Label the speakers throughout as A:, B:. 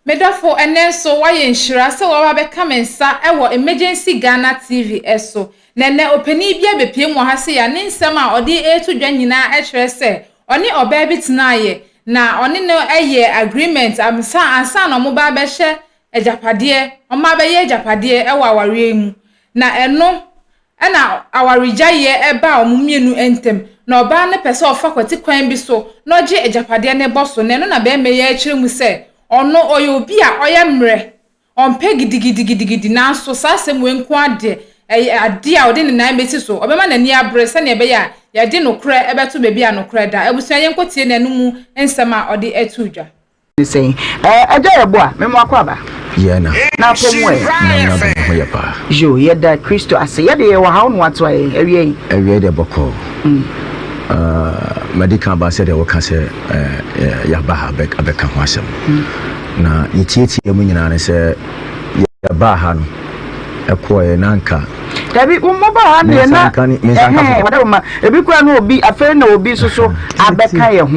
A: Me dɔfo, ɛnnɛ nso woayɛ nhyira sɛ woaba abɛka me nsa wɔ Emergency Ghana TV so. Na ɛnnɛ ɔpanin bi abɛpue mu wɔ ha sei a ne nsɛm a ɔde reto dwa nyinaa kyerɛ sɛ ɔne ɔbaa bi tenaeɛ na ɔne no yɛɛ agreement ansa ansa na wɔba abɛhyɛ agyapadeɛ, wɔabɛyɛ agyapadeɛ wɔ awareɛ yi mu. Na ɛno na awaregyaeɛ baa wɔn mmienu ntam. Na ɔbaa no pɛ sɛ ɔfa kwati kwan bi so na ɔgye agyapadeɛ no bɔ so. Na ɛno na barima yi rekyerɛ mu sɛ ɔno ɔyɛ obi a ɔyɛ mmerɛ, ɔmpɛ gidigidigidigidi nanso saa asɛm wei nko ara deɛ ɛyɛ adeɛ a ɔde ne nan bɛsi so. Ɔbɛma n'ani abere sɛdeɛ ɛbɛyɛ a yɛde nokorɛ bɛto baabi a nokorɛ da. Abusua yɛnkɔtie n'anomu nsɛm a ɔde too dwa.
B: Ne sɛn? Ɛɛ Agya yɛ boa, me mo akwaaba.
C: Yɛ na.
B: Na apɔ mu ɛ.
C: Nyame adom me ho yɛ paa.
B: Yo, yɛda Kristo ase. Yɛ deɛ yɛwɔ ha, wo na woatoa yɛn. Awia yi.
C: Awia yi deɛ bɔkɔɔ. Madi kan aba sɛdeɛ woka sɛ yɛaba ha abɛka ho asɛm. Na ne tiatia mu nyinaa ne sɛ yɛbaa ha no, ɛkɔɔeɛ na anka.
B: Dabi, mo baa ha deɛ na ɛhɛn ɔdɛ ma ebi kura na obi afei na obi nso so abɛka yɛ ho.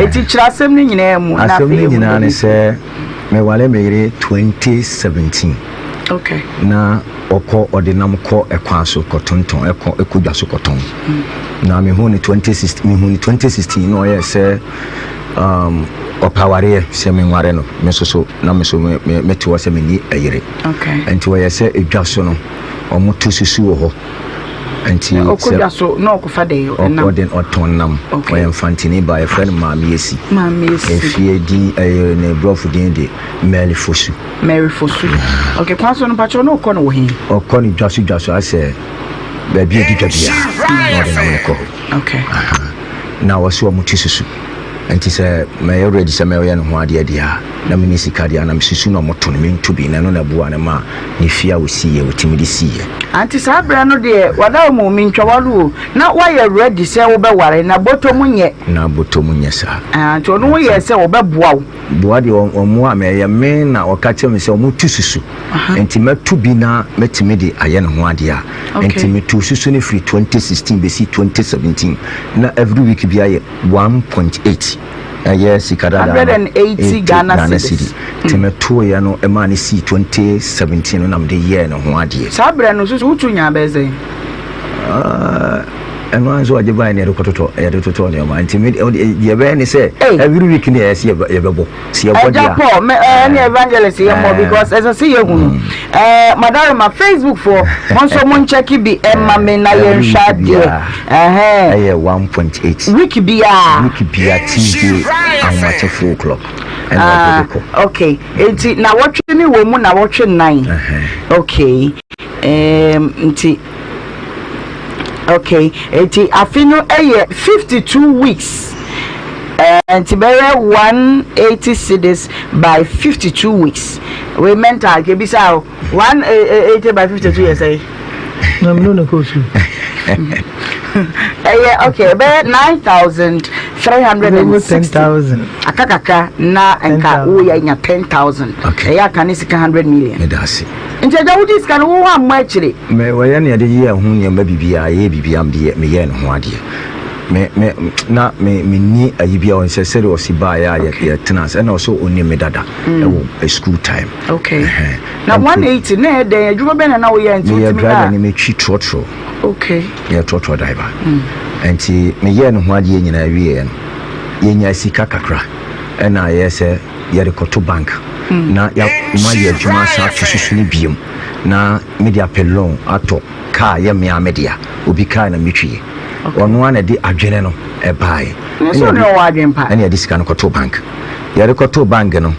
B: Eti kyerɛ asɛm no nyinaa mu na
C: afei. Asɛm no nyinaa ne sɛ meware me yere 2017.
B: Okay.
C: Na ɔkɔ ɔde nam kɔ ɛkwan so kɔtontɔn ɛkɔ ɛkɔ dwa so kɔtɔn. Na mehu ne 2016 mehu ne 2016 na ɔyɛ sɛ um, ɔpɛ awareɛ sɛ menware no me nso so na me so mete hɔ sɛ menni ɛyere.
B: Okay.
C: Nti ɔyɛ sɛ edwa so no ɔmo to susu wɔ hɔ. Nti
B: sɛ ɔkɔ so na ɔkɔfa dɛ
C: ɛnam. Ɔde ɔtɔn nam.
B: Okay.
C: Ɔyɛ mfantini ba yɛfrɛ no Maame Esi.
B: Maame Esi.
C: Efie din ɛyɛ ne brɔfo din de Mary Fosu.
B: Mary Fosu. Okay, kwan so no mpakyɛw na ɔkɔ no wɔ he?
C: Ɔkɔ no dwa so dwa so asɛ baabi a ɛdi dwa biara na ɔde nam no kɔ hɔ.
B: Okay.
C: Aha. Na wɔso wɔn ti susu. Nti sɛ mɛyɛ ready sɛ mɛyɛ ne ho adeɛ deɛ a, na menni sika deɛ a, na mesusu na wɔto no, mentu bi. Na ɛno na ɛboaa no maa ne fie a ɔsiiɛ, ɔtumi de siiɛ.
B: Ante saa berɛ no deɛ wadawo mu mentwa walo o, na woayɛ ready sɛ wobɛware, na bɔtɔ mu nyɛ.
C: Na bɔtɔ mu nyɛ saa.
B: Ah, nti ɔno woyɛɛ sɛ ɔbɛboa wo.
C: Boa deɛ ɔmmoa me, ɛyɛ me na ɔka kyerɛ me sɛ wɔtu susu. Nti mɛto bi na mɛtumi de ayɛ ne ho adeɛ a. Nti metuu susu no firi 2016 bɛsi 2017 na every week biara yɛ 1.8 ɛyɛ sika dada no
B: 180 Ghana cedis.
C: Nti metoeɛ no ɛmaa no sii 2017 no na mede yɛɛ ne ho adeɛ.
B: Saa berɛ no susu wotu nyaa bɛyɛ sɛn?
C: Ɛno ara nso ɔgye baeɛ na yɛde kɔtotɔ yɛde totɔ nneɛma nti me deɛ ɛbɛyɛ ne sɛ every week ne ɛyɛ sɛ yɛbɛbɔ sɛ yɛbɔ deɛ
B: Ɛgya Paul me ɛne eh, evangelist yɛ mmɔ because ɛsɛ sɛ yɛhu no ɛɛ madarima Facebook foɔ mo nso mo nkyɛke bi ɛma me na yɛnhwɛ adeɛ ɛhɛn
C: ɛyɛ 1.8
B: week biara
C: week biara Tuesday ahomakye 4 o'clock ɛna ɔde de kɔ
B: okay eti na wɔtwe ne wɔ mu na wɔtwe nan okay ɛɛm nti. Okay, nti afe no yɛ 52 weeks. Eh, nti bɛyɛ 180 cedis by 52 weeks. Wei mental kebisa o. 180 by 52 yɛ sɛn?
D: Na mene ne kɔ su.
B: Ɛyɛ okay, ɛbɛyɛ 9,360.
D: 10,000.
B: Aka kakra na nka woyɛ nya 10,000.
C: Okay.
B: Ɛyɛ aka ne sika 100 million.
C: Meda ase.
B: Nti agya wogye sika no wo ammɔ akyire.
C: Me wɔyɛ nea yɛde yɛɛ ho nneɛma biribiara yɛyɛ biribiara mede yɛ meyɛɛ ne ho adeɛ me me na me menni ayi biara ɔn sɛ sɛdeɛ ɔsi baeɛ a yɛ yɛtena ase ɛna ɔsɛ ɔnim me dada ɛwɔ school time.
B: Okay.
C: Ɛhɛn.
B: Na
C: Nti
B: 180 na ɛyɛ dɛn adwuma bɛn na na woyɛ nti
C: meyɛ
B: wotumi
C: driver
B: nyaa.
C: ne metwi trɔtrɔ.
B: Okay.
C: Meyɛ trɔtrɔ driver. Nti meyɛɛ ne ho adeɛ nyinaa wieɛ no yɛnyaa sika kakra ɛna yɛyɛ sɛ yɛde kɔto bank na yɛama yɛ adwuma asan ato susu no biom na mede apɛ loan atɔ car yɛ me ara me dea obi car na metwie ɔno ara na ɛde adwene no ɛbaeɛ ɛna yɛde sika no kɔto bank yɛde kɔto bank no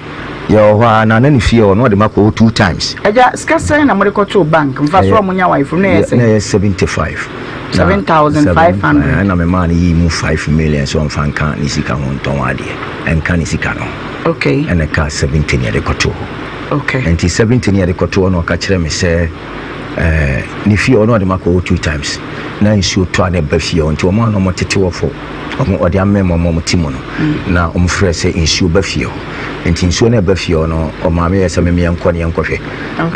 C: yɛwɔ hɔ a na na ne fie hɔ na ɔde ma kɔ two times.
B: Agya sika sɛn na mode kɔtoo bank mfa so a monya wayefo no na ɛyɛ sɛn?
C: Na ɛyɛ 75.
B: 7,500.
C: Ɛna memaa no yii mu 5 million sɛ ɔmfa nka ne sika ho ntɔn adeɛ ɛnka ne sika no ho.
B: Okay.
C: Ɛna ɛkaa 70 ne yɛde kɔtoo hɔ.
B: Okay.
C: Nti 70 ne yɛde kɔtoo hɔ na ɔka kyerɛ me sɛ ɛɛ ne fie hɔ na ɔde ma kɔ hɔ two times na nsuo tɔ a na ɛba fie hɔ nti wɔn a na wɔtete hɔ fo wɔn ɔde amem wɔn a wɔte mu no na wɔn frɛ sɛ nsuo ba fie hɔ. Nti nsuo no ɛba fie hɔ no, ɔmaa me yɛ sɛ me yɛnkɔ ne yɛnkɔhwɛ.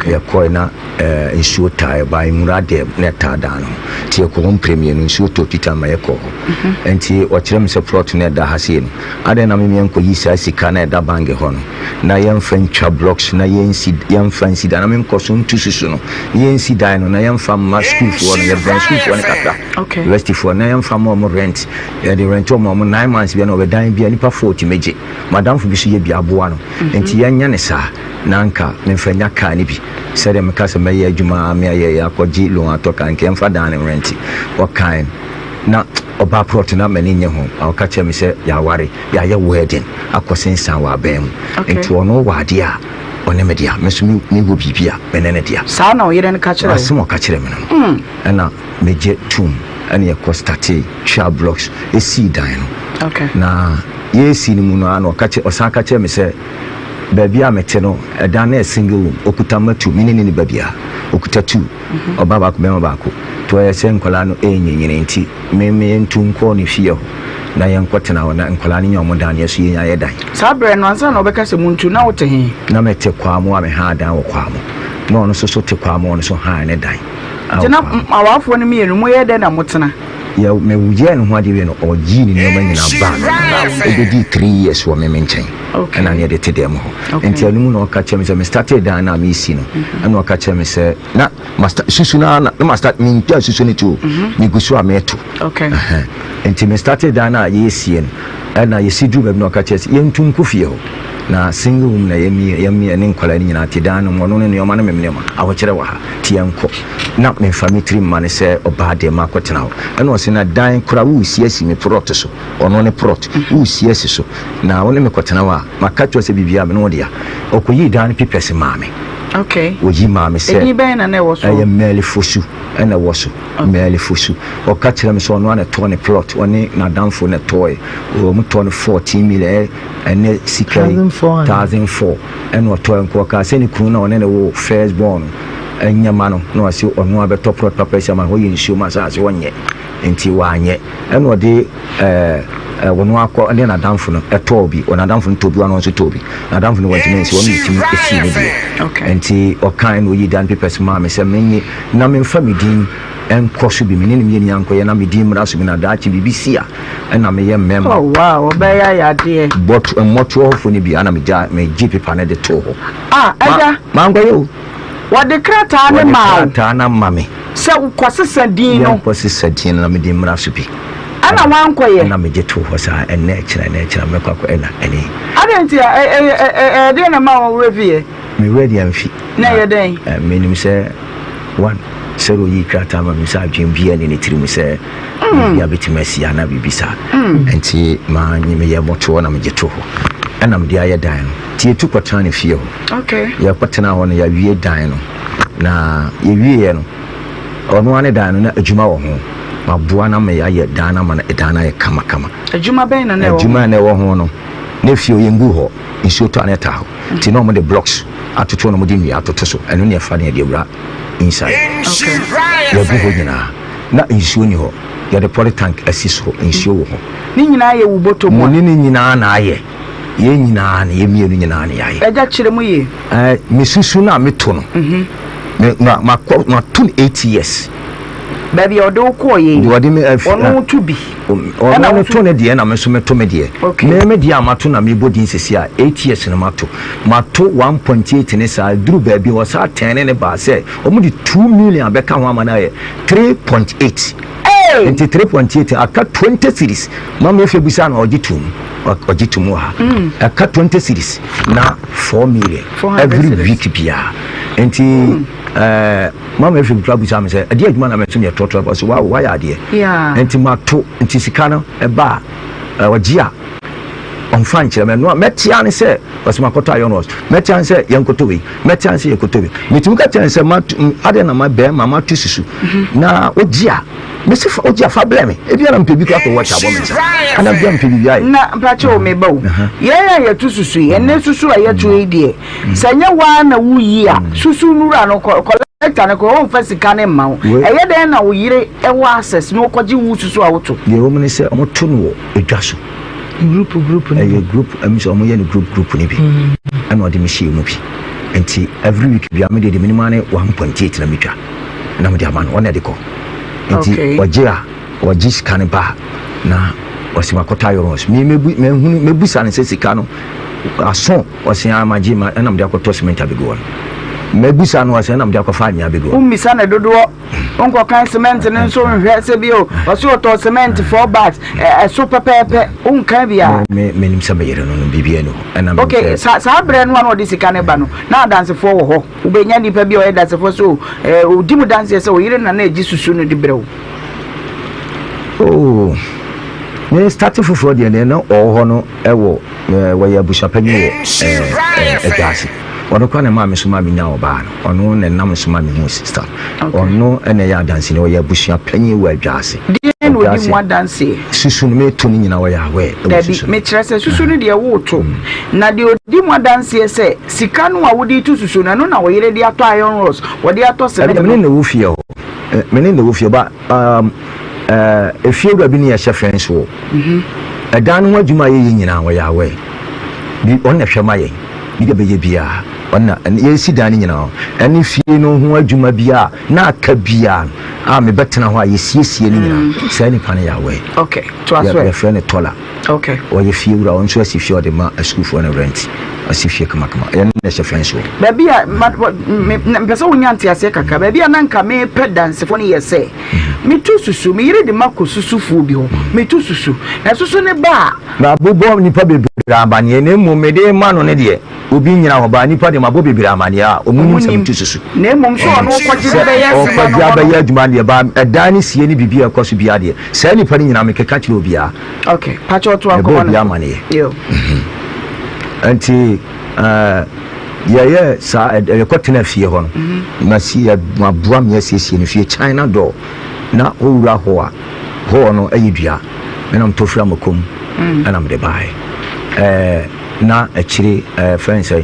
C: Yɛkɔe na eh, nsuo taa ɛba nwura dɛm na ɛtaa dan no ho. Nti yɛkɔ hɔ mprɛ mmienu, nsuo tɔ twitwa ma yɛkɔ hɔ. Mhm. Nti ɔkyerɛ me sɛ plot no ɛda ha sei no, adɛn na me yɛnkɔyi saa sika no ɛda bank hɔ no na yɛmfa ntwa blocks na yɛnsi yɛmfa nsi dan na menkɔ so ntu susu no na yɛnsi dan no na yɛmfa mma sukuufoɔ no, yɛbɛn sukuufoɔ no kakra. Universityfoɔ na yɛmfa mma wɔn rent, yɛde rent wɔn wɔn 9 months bia na ɔbɛdan bia nipa four tumi gye. Madamfo bi so yɛ bi aboa no mhm. Nti yɛnyɛ ne saa na anka memfa nya kaa no bi sɛdeɛ meka sɛ mɛyɛ adwuma a me ayɛ akɔgye loan atɔ kaa nka yɛmfa dan no rent. Ɔkae na ɔbaa prɔt na m'ani nye ho. Ɔka kyerɛ me sɛ yɛaware, yɛayɛ wedding akɔ sensan wɔ abɛn mu, nti ɔno wɔ adeɛ a ɔne me dea, me nso mewɔ biribi a me ne ne dea.
B: Saa na ɔyere no ka kyerɛ wo?
C: Asɛm ɔka kyerɛ me no hmm. Ɛna megye tom ɛne yɛkɔ startee twa blocks ɛsii dan no. Na yɛresi no mu no ara na ɔka kyerɛ ɔsan ka kyerɛ me sɛ baabi a mete no, ɛdan no yɛ single room, ɔkuta mma two, me ne ne ne ba biara ɔkuta two, ɔbaa baako, bɛrima baako. Nti ɔyɛ sɛ nkwadaa no ɛrenyininyini nti me me yɛntu nkɔ ne fie hɔ na yɛnkɔtena hɔ na nkwadaa no nya wɔn dan na yɛn nso yɛnya yɛ dan.
B: Saa berɛ no ansa na ɔbɛka sɛ montu na wote he?
C: Na mete Kwamo a mehaa dan wɔ Kwamo na ɔno nso so te Kwamo, ɔno nso haa ne dan a
B: Nti
C: wɔ
B: na
C: Kwamo.
B: awarefoɔ no mmienu moyɛ dɛn na motena?
C: Yɛ me yɛɛ ne ho adeɛ wie no, ɔyii ne nneɛma nyinaa baa me hɔ. Ɔbɛdii 3 years wɔ me me nkyɛn ɛna ne yɛde te dɛm hɔ. Nti ɛno mu na ɔka kyerɛ me sɛ me startee dan no a mesi no, ɛna ɔka kyerɛ me sɛ na ma start susu no na ma start mentwa susu no to o, megu so a meto. Nti me startee dan no a yɛsie no, ɛna yɛsi duru baabi na ɔka kyerɛ sɛ yɛntu nkɔ fie hɔ na single room na yɛmie ne nkwadaa no nyinaa te dan no mu, ɔno ne nneɛma no, me nneɛma ahokyerɛ wɔ ha nti yɛnkɔ. Na memfa me tirim mma no sɛ ɔbaa deɛ makɔtena hɔ. Ɛna ɔse na dan koraa woresi asi me prɔt so, ɔno ne prɔt, woresi asi so na wo ne me kɔtena hɔ a, maka kyerɛ wo sɛ biribiara me ne wo dea. Ɔkɔyii dan no papers maa me.
B: Okay.
C: Ɔyi maa me sɛ
B: Edin bɛn na na ɛwɔ so?
C: Ɛyɛ Mary Fosu ɛna ɛwɔ so. Mary Fosu. Ɔka kyerɛ me sɛ ɔno ara na ɛtɔɔ ne plot, ɔne n'adamfo na ɛtɔɔe. Wɔn tɔɔ no 14 million, ɛnɛ sika yi 1,400 ɛna ɔtɔɔe. Nka ɔkaa sɛ ne kunu na ɔne ne wo first born no nyɛ ma no na ɔse ɔno ara bɛtɔ plot papa asi ama no, hɔ yɛ nsuo mu asase, ɔnyɛ nti wanyɛ. Ɛna ɔde ɛɛ ɔno akɔ ne n'adamfo no ɛtɔɔ bi, ɔno adamfo no tɔɔ bi, ɔno nso tɔɔ bi. N'adamfo no wɔntumi nsi, ɔno ne tumi esii ne deɛ. Nti ɔkae na oyi dan papers maa me sɛ menye na memfa me din nkɔ so bi, me ne no mmienu ankɔyɛ na me din mmra so bi na daakye biribi si a ɛna meyɛ mmarima.
B: Oh wow, ɔbɛyɛ ayɛ adeɛ.
C: Bɔto mmɔtoɔ hɔfoɔ no bi ana megya megye paper no de too hɔ.
B: Ah, ɛda.
C: Mankɔyɛ o.
B: Wɔde krataa no maa wo.
C: Wɔde krataa no ama me.
B: Sɛ kɔsesa din no.
C: Yɛnkɔsesa din no na me din mmra so bi.
B: Ɛna wankɔyɛ.
C: Ɛna megye too hɔ saa, ɛnnɛ ɛkyena, ɛnnɛ ɛkyena mɛkɔ akɔ ɛna ɛne.
B: Adɛn nti a ɛyɛ ɛyɛ deɛn na ɛma wo werɛ fiiɛ?
C: Me werɛ deɛ amfi.
B: Na ɛyɛ dɛn?
C: Menim sɛ one, sɛdeɛ ɔyii krataa ma me sɛ adwene biara nni ne tirim sɛ biribi abɛtumi asi anaa biribi saa. Nti manye meyɛɛ mmɔtoɔ na megye too hɔ. Ɛna mede ayɛ dan no. Nti yɛtu kɔtenaa ne fie hɔ. Yɛkɔtenaa hɔ no yɛawie dan no. Na yɛwieɛ no, ɔno ara ne dan no na adwuma wɔ ho. Maboa no ama yɛayɛ dan no ama no dan no ayɛ kamakama.
B: Adwuma bɛn na na ɛwɔ ho?
C: Adwuma a na ɛwɔ ho no, na efie hɔ yɛngu hɔ, nsuo tɔ a na ɛtaa hɔ. Nti na wɔde blocks atoto na wɔde nnua atoto so. Ɛno na yɛfa na yɛde awura inside. Yɛagu hɔ nyinaa. Na nsuo nni hɔ. Yɛde poly tank asi so, nsuo wɔ hɔ.
B: Ne nyinaa yɛ wo bɔtɔ mu a?
C: Mo ne ne nyinaa na ayɛ. Yɛn nyinaa no, yɛn mmienu nyinaa na yɛayɛ.
B: Agya, kyerɛ mu yie.
C: Ɛɛ, me susu no a meto no, me, ma, makɔ, mato no 8 years.
B: Baabi a ɔde wo kɔɔ yɛ yi,
C: Deɛ ɔde me afi,
B: ɔno to bi.
C: Ɔno no to ne deɛ na me nso meto me deɛ.
B: Okay.
C: Me me deɛ a mato na mebɔ din sisi a 8 years no mato. Mato 1.8 ne saa, duru baabi ɔsaa tɛn ne baa sɛ wɔn de 2 million abɛka ho ama no ayɛ 3.8.
B: Hey!
C: Nti 3.8 aka 20 cedis. Mama efe bisa na ɔgye tum. Ɔgye tum wɔ ha. Ɛka 20 cedis na 4 million
B: 400
C: every
B: cedis.
C: week biara. Nti mama efe kura bisa me sɛ ɛdeɛ adwuma na mɛto ne ɛtɔtɔ ɛbɔ so wa wayɛ adeɛ. Nti mato nti sika no ɛba a ɔgye a ɔmfa nkyerɛ me no a mɛtea ne sɛ ɔsɛ makɔtɔ ayɔ no mɛtea ne sɛ yɛnkɔtɔ wei, mɛtea ne sɛ yɛkɔtɔ wei. Metumi ka kyerɛ ne sɛ matu adeɛ na ma bɛrima mato susu na ɔgye a mesi fa ɔgye a fa brɛ me ebi ara mpɛ bi kora kɔ wɔkyɛ abɔ me nsa ana bia mpɛ biribi ayɛ.
B: Na mpakyɛ o, meba o, yɛn a yɛto susu yi, ɛnɛ susu a yɛto yi deɛ, sɛ nyɛ waa na woyi a susu no wura no collector no kɔ ɔmfa sika no mma wo. Ɛyɛ dɛn na wo yere ɛwɔ access na ɔkɔgye wo susu a woto?
C: Deɛ ɛwɔ mu ne sɛ wɔto no wɔ edwa so.
D: Group group no
C: Ɛyɛ group ɛmi sɛ ɔmo yɛ no group group no bi, ɛna ɔde me hyɛ mu bi. Nti every week bia me de menim ane 1.8 na metwa na mede ama no, ɔna ɛde kɔ. Nti ɔgye a, ɔgye sika no ba a, na ɔsi makɔtɔ iron rods. Me mebu mehunu mebusa no sɛ sika no aso, ɔsi amagye ma, ɛna mede akɔtɔ cement abɛgu hɔ no. Mebusa no, ɔsɛ ɛna mede akɔfa anwea abɛgu hɔ.
B: Wommisa ne dodoɔ, wonkɔkan cement no nso nhwɛ sɛ bio ɔse ɔtɔ cement four bags, ɛso pɛpɛɛpɛ, wonkan biaa.
C: Me menim sɛ meyere no biribiara ni hɔ, ɛna menim
B: sɛ saa berɛ no a na ɔde sika no ba no, na adansefoɔ wɔ hɔ? Wobɛnya nnipa bi a ɔyɛ dansefoɔ sɛ o ɔdi mu danseɛ sɛ ɔyere na na ɛgye susu no de brɛ wo?
C: Oh, me start foforɔ deɛ deɛ na ɔwɔ hɔ no, ɛwɔ wɔyɛ abusuapanyin wɔ Adwaase. Ɔno koraa na maa me so maa me nya ɔbaa no. Ɔno na ɛnam so maa me hu sister. Ɔno na ɛyɛ adanseni, ɔyɛ abusuapanyin wɔ Adwaase.
B: Deɛ na ɔdi mu adanseɛ?
C: Susu no meto no nyinaa, ɔyɛ awɛ ɛwɔ
B: Dabi,
C: susu no.
B: Mekyerɛ sɛ susu no deɛ woreto, na deɛ ɔdi mu adanseɛ sɛ sika no a wode to susu no, ɛno na wo yere de atɔ iron rods, wɔde atɔ cement
C: Ɛbi
B: no.
C: Me ne na ɛwɔ fie hɔ. Me ne na ɛwɔ fie ba efie wura bi ne yɛhyɛ fence wɔ. Ɛdan no ho adwuma a yɛyɛ nyinaa, ɔyɛ awɛ. Bi ɔno na ɛhwɛ ma yɛn. Bi a bɛyɛ biara ɔno na yɛsi dan no nyinaa, ɛne fie no ho adwuma biara na aka biara no a mebɛtena hɔ a yɛsiesie no nyinaa, saa nipa no yɛ awɛ.
B: Okay, to aso ɛ.
C: Yɛfrɛ no Tɔla. Ɔyɛ fie wura, ɔno nso asi fie a ɔde ma asukuufoɔ no rent. Asi fie kamakama. Ɛno na ɛhyɛ fence wɔ.
B: Baabi a mpɛ sɛ wonya nteaseɛ kakra, baabi a na nka mepɛ dansefo no yɛ sɛ metu susu, me yere de ma kɔ susufoɔ bi hɔ, metu susu na susu ne ba a
C: Mabobɔ nnipa bebree amaneɛ, na mmom mede ma no no deɛ, obi nnyina hɔ baa nnipa deɛ, mabɔ bebree amaneɛ a ɔmo nim
B: ɔmo
C: sɛ
B: nim
C: metu susu.
B: Na mmom sɛ ɔno kɔgye de
C: Sɛ
B: bɛyɛ adwuma no
C: ɔkɔgye
B: hɔ no
C: abɛyɛ adwuma no deɛ, ba ɛdan no sie ne biribi a ɛkɔ so biara deɛ, saa nnipa no nyinaa mekeka kyerɛ obiara.
B: Okay, pakyɛ ɔto
C: Mebɔ
B: akɔmɔ no
C: obiara
B: so
C: amaneɛ.
B: Yo.
C: Nti yɛyɛ saa, yɛkɔtena fie hɔ no, masi maboa me asiesie no fie, china door na owura hɔ a, hɔ no ɛyɛ dua, ɛna metɔ firi amakom ɛna mede baeɛ. Na akyire fɛn sɛ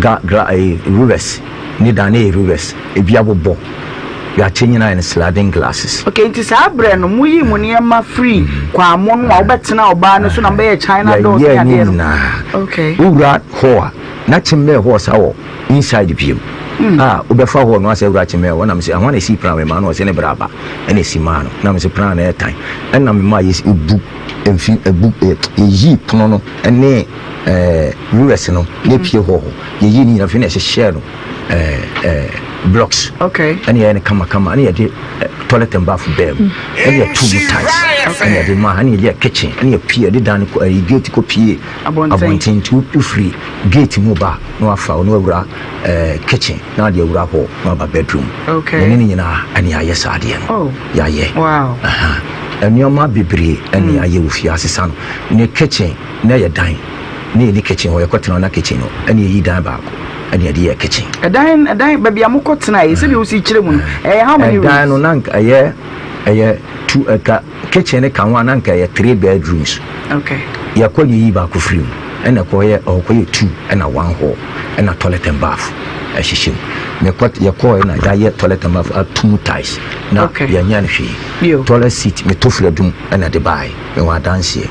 C: ga gra rivers ne dan ne yɛ rivers ebi abobɔ, yɛakyɛ nyinaa yɛ no sliding glasses.
B: Okay, nti saa berɛ no moyii mo nneɛma firi kwamo no a wobɛtena ɔbaa no so na mobɛyɛ china doors ne
C: yɛyɛ ne
B: adeɛ no?
C: nyinaa. Wowura hɔ a, na kyemmɛɛ hɔ sa wɔ inside biem a wobɛfa hɔ no asɛ wura kyemmɛɛ hɔ, na mesɛ ɛho na ɛsii plan me maa no, ɔsɛ ne bra aba ɛna ɛsi maa no, na mesɛ plan na ɛtan, ɛna mema yɛsi ebu mfi ebu yɛyii pono no ɛne rivers no na epie hɔ yɛyii ne nyinaa fi na ɛhyehyɛɛ no ɛɛ ɛɛ blocks ɛne yɛyɛ no kamakama, ɛne yɛde toilet and bath bɛɛ mu, ɛne yɛto mu tiles, ɛne yɛde ma, ɛne yɛde kitchen, ɛne yɛpie yɛde dan no kɔ ɛyi gate kɔ pie
B: abɔnten.
C: Abɔnten. Nti wofiri gate mu ba na wafa na wawura kitchen na ade awura hɔ na waba bedroom. Ɛne ne nyinaa ɛne yɛayɛ saa adeɛ no. Yɛayɛ. Aha. Nneɛma bebree ɛne yɛayɛ wɔ fie asesa no ne kitchen na yɛ dan ne yɛni kitchen hɔ, yɛkɔtena na kitchen no ɛne yɛyi dan baako ɛne yɛde yɛ kitchen.
B: Ɛdan baabi a mokɔ tena yi, sɛdeɛ wosi kyerɛ mu no, ɛyɛ how many
C: Ɛdan no
B: rooms?
C: Na nka ɛyɛ two, ɛka kitchen ne ka ho a, na nka ɛyɛ three bedrooms. Yɛkɔ yɛyi baako firi mu, ɛna ɛkɔyɛ ɔkɔyɛ two, ɛna one hall, ɛna toilet and bath ɛhyehyɛ mu. Mekɔ yɛkɔɔ na yɛayɛ toilet and bath atum tiles na yɛnyɛ no hwee. Toilet seat meto firi adum ɛna de baeɛ, mewɔ adanseɛ.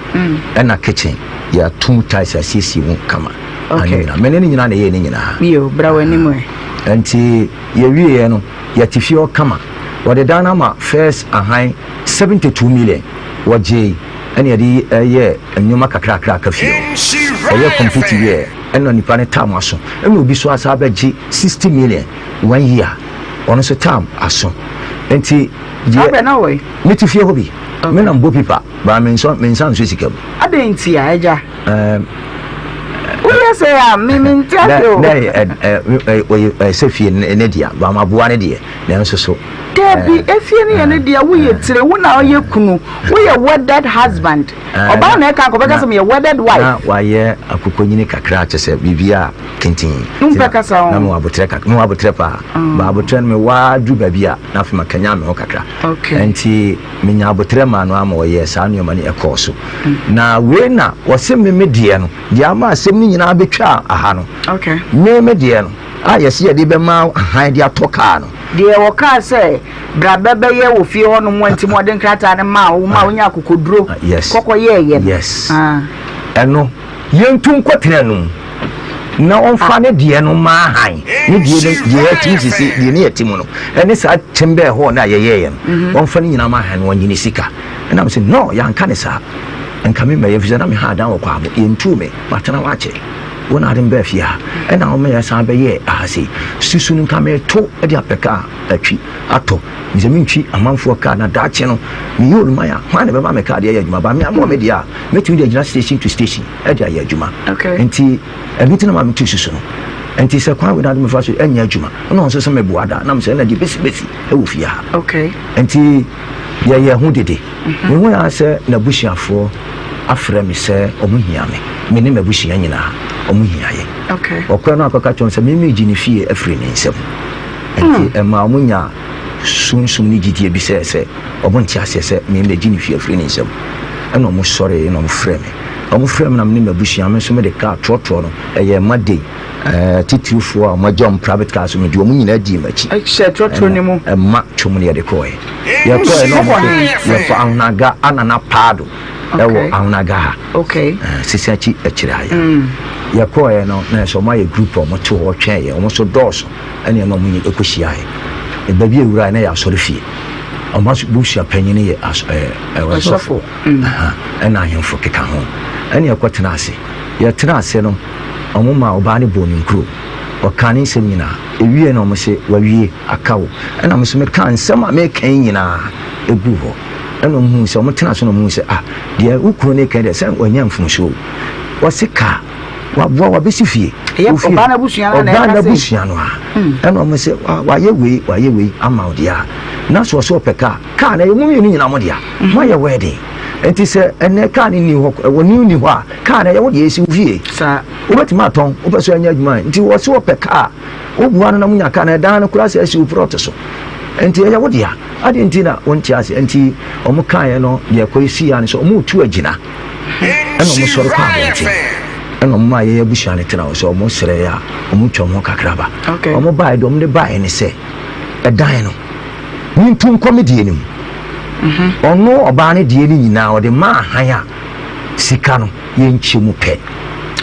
C: Ɛna kitchen yɛatum tiles asiesie mu kama. Ane nyinaa mene ne nyinaa na ɛyɛ ne nyinaa.
B: Yo, bra w'anim ɛ.
C: Nti yɛwieɛ no, yɛte fie hɔ kama. Wɔde dan no ama first ahan 72 million wɔgyee, ɛne yɛde ɛyɛ nneɛma kakrakra aka fie hɔ, ɛyɛ complete wieɛ, ɛna nipa no tam aso, ɛna obi so asa abɛgye 60 million one year, ɔno nso tam aso. Nti
B: Saa berɛ na wɔ yi?
C: Mete fie hɔ bi, me na mbɔ pipa baa me nsa, me nsa nso sika mu.
B: Adɛn nti a, agya? Woyɛ sɛ a me mente ase o.
C: Na ɛ ɛ ɛ sɛ fie ne dea ba ma boa ne deɛ, nanso so
B: Dabi, efie no yɛ ne deɛ, woyɛ tire, wo na ɔyɛ kunu, woyɛ wedded husband. Ɔbaa na ɛka nkɔbɛka sɛ meyɛ wedded wife.
C: Na wayɛ akokɔnyini kakra, kyɛ sɛ biribi a kenten.
B: Wompɛ kasa ho.
C: Na mewɔ abotrɛ kakra, mewɔ abotrɛ paa. Ba abotrɛ no mewɔ aduru baabi a na afei makanya me ho kakra. Nti menya abotrɛ maa no ama ɔyɛɛ saa nneɛma no ɛkɔɔ so. Na wei na wɔse me me deɛ no deɛ ama asɛm no nyinaa. bɛtwa aha no. Me me deɛ no a yɛsi yɛde bɛma ahan de atɔ kaa no.
B: Deɛ wɔkaa sɛ bra bɛbɛyɛ wɔ fie hɔ nom nti ma ɔde nkrataa no maa wo ma wonya akokoduro kɔkɔ yɛɛyɛ no.
C: Yes. Ɛno yɛntu nkɔtena no mu na ɔmfa ne deɛ no ma ahan ne deɛ no deɛ yɛtim sisi deɛ ne yɛte mu no ɛne saa kyɛm bɛɛ hɔ no a yɛyɛɛyɛ no ɔmfa no nyinaa ma ahan no ɔnye ne sika. Ɛna me sɛ no yɛanka ne saa nka me mmɛyɛ fisɛ na me ha adan wɔ kwaabo yɛntuu me matena hɔ akyɛ wo na ade me baa fie ha ɛna wo meyɛ san bɛyɛɛ aha sei susu no nka meto de apɛ kaa atwi atɔ mesɛ mentwi amanfoɔ kaa na daakye no meyɛ oluman a hwan na bɛma me kaa de ayɛ adwuma ba me amoa me deɛ a mɛtumi de agyina station to station de ayɛ adwuma nti ɛno nti na ma metu susu no nti sɛ kwan wei na ade mefa so ɛnyɛ adwuma ɛna ɔnso sɛ meboa da na mesɛ ɛna deɛ bɛsi bɛsi ɛwɔ fie ha nti Yɛyɛɛ ho dede. Mihui ara sɛ n'abusuafoɔ afrɛ me sɛ wɔhia me. Me ne m'abusua nyinaa, wɔhia yɛn. Ɔkɔɛ no akɔka kyerɛ wɔn sɛ me meregye ne fie afiri ne nsam. Enti ɛmaa wɔnyaa sunsum ne gyidie bi sɛ sɛ wɔnte aseɛ sɛ me mɛgye ne fie afiri ne nsam. Ɛna wɔsɔree na wɔfrɛɛ me. Wɔfrɛɛ me na me ne m'abusua, me nso mede kaa trɔtrɔ no, ɛyɛɛ ma dei. Atitirifoɔ a wɔagya wɔn private cars no de wɔn nyinaa dii m'akyi.
B: Hyɛ trɔtrɔ no mu.
C: Ɛma twom no yɛde kɔɔɛ. Yɛkɔɔɛ na wɔn so yɛkɔ Ahonaga Anana Paado ɛwɔ Ahonaga ha.
B: Okay.
C: Sisi akyi akyire ha yɛ. Yɛkɔɔɛ no na ɛsɛ wɔn ayɛ group a wɔn te hɔ twɛn yɛ. Wɔn so dɔɔso ɛna ɛma wɔn ɛkɔ hyiaeɛ. Baabi ewura na yɛ asɔre fie. Wɔn abusua panyin yɛ ɛsɔfo. Ɛna ahemfo keka ho. Ɛna yɛkɔ tena ase. Yɛtena ase no. Wɔmaa ɔbaa no bɔɔ ne nkuro. Ɔkaa ne nsɛm nyinaa. Ɛwieeɛ no wɔse, Wawie, aka wo. Ɛna me nso mekaa nsɛm a mereka yi nyinaa guu hɔ. Ɛna wɔhuu sɛ, wɔtenaa ase na wɔhuu sɛ, ah, deɛ wo kunu no reka yi deɛ, sɛ wanya mfomsoɔ o. Wɔse ka, waboa wo abɛsi fie.
B: Ɛyɛ ɔbaa no abusua no na
C: ɛka sei. Ɔbaa no abusua no a. Ɛna wɔse, wayɛ wei, wayɛ wei ama wo deɛ a, na sɛ ɔse ɔpɛ kaa, kaa no ɛyɛ mo mmienu nyinaa mo dea. Moayɛ wedding. Nti sɛ ɛnɛ kaa no nni hɔ, wɔne nni hɔ a, Kaa no ɛyɛ wo deɛ ɛsi wo fie.
B: Saa.
C: Wobɛtumi atɔn, wopɛ sɛ ɛnyɛ adwuma nti wɔ se wɔpɛ kaa. Wobua no na monya kaa no ɛdan no koraa sɛ asi wo prɔt so. Nti ɛyɛ wo dea. Adeɛ nti na wonte ase. Nti wɔn kaeɛ no deɛ ɛkɔ si ya no sɛ wɔn retu agyina. Ɛna wɔn sɔre kɔ abɔnten. Ɛna wɔn maa yɛn abusua no tena hɔ sɛ wɔn srɛ yɛ a wɔn twa wɔn kakra ba. Wɔn baeɛ deɛ wɔn de baeɛ ne sɛ ɛdan no mentu nkɔ me deɛ no mu. Ɔno ɔbaa no deɛ no nyinaa ɔde maa han a sika no yɛnkyɛ mu pɛ.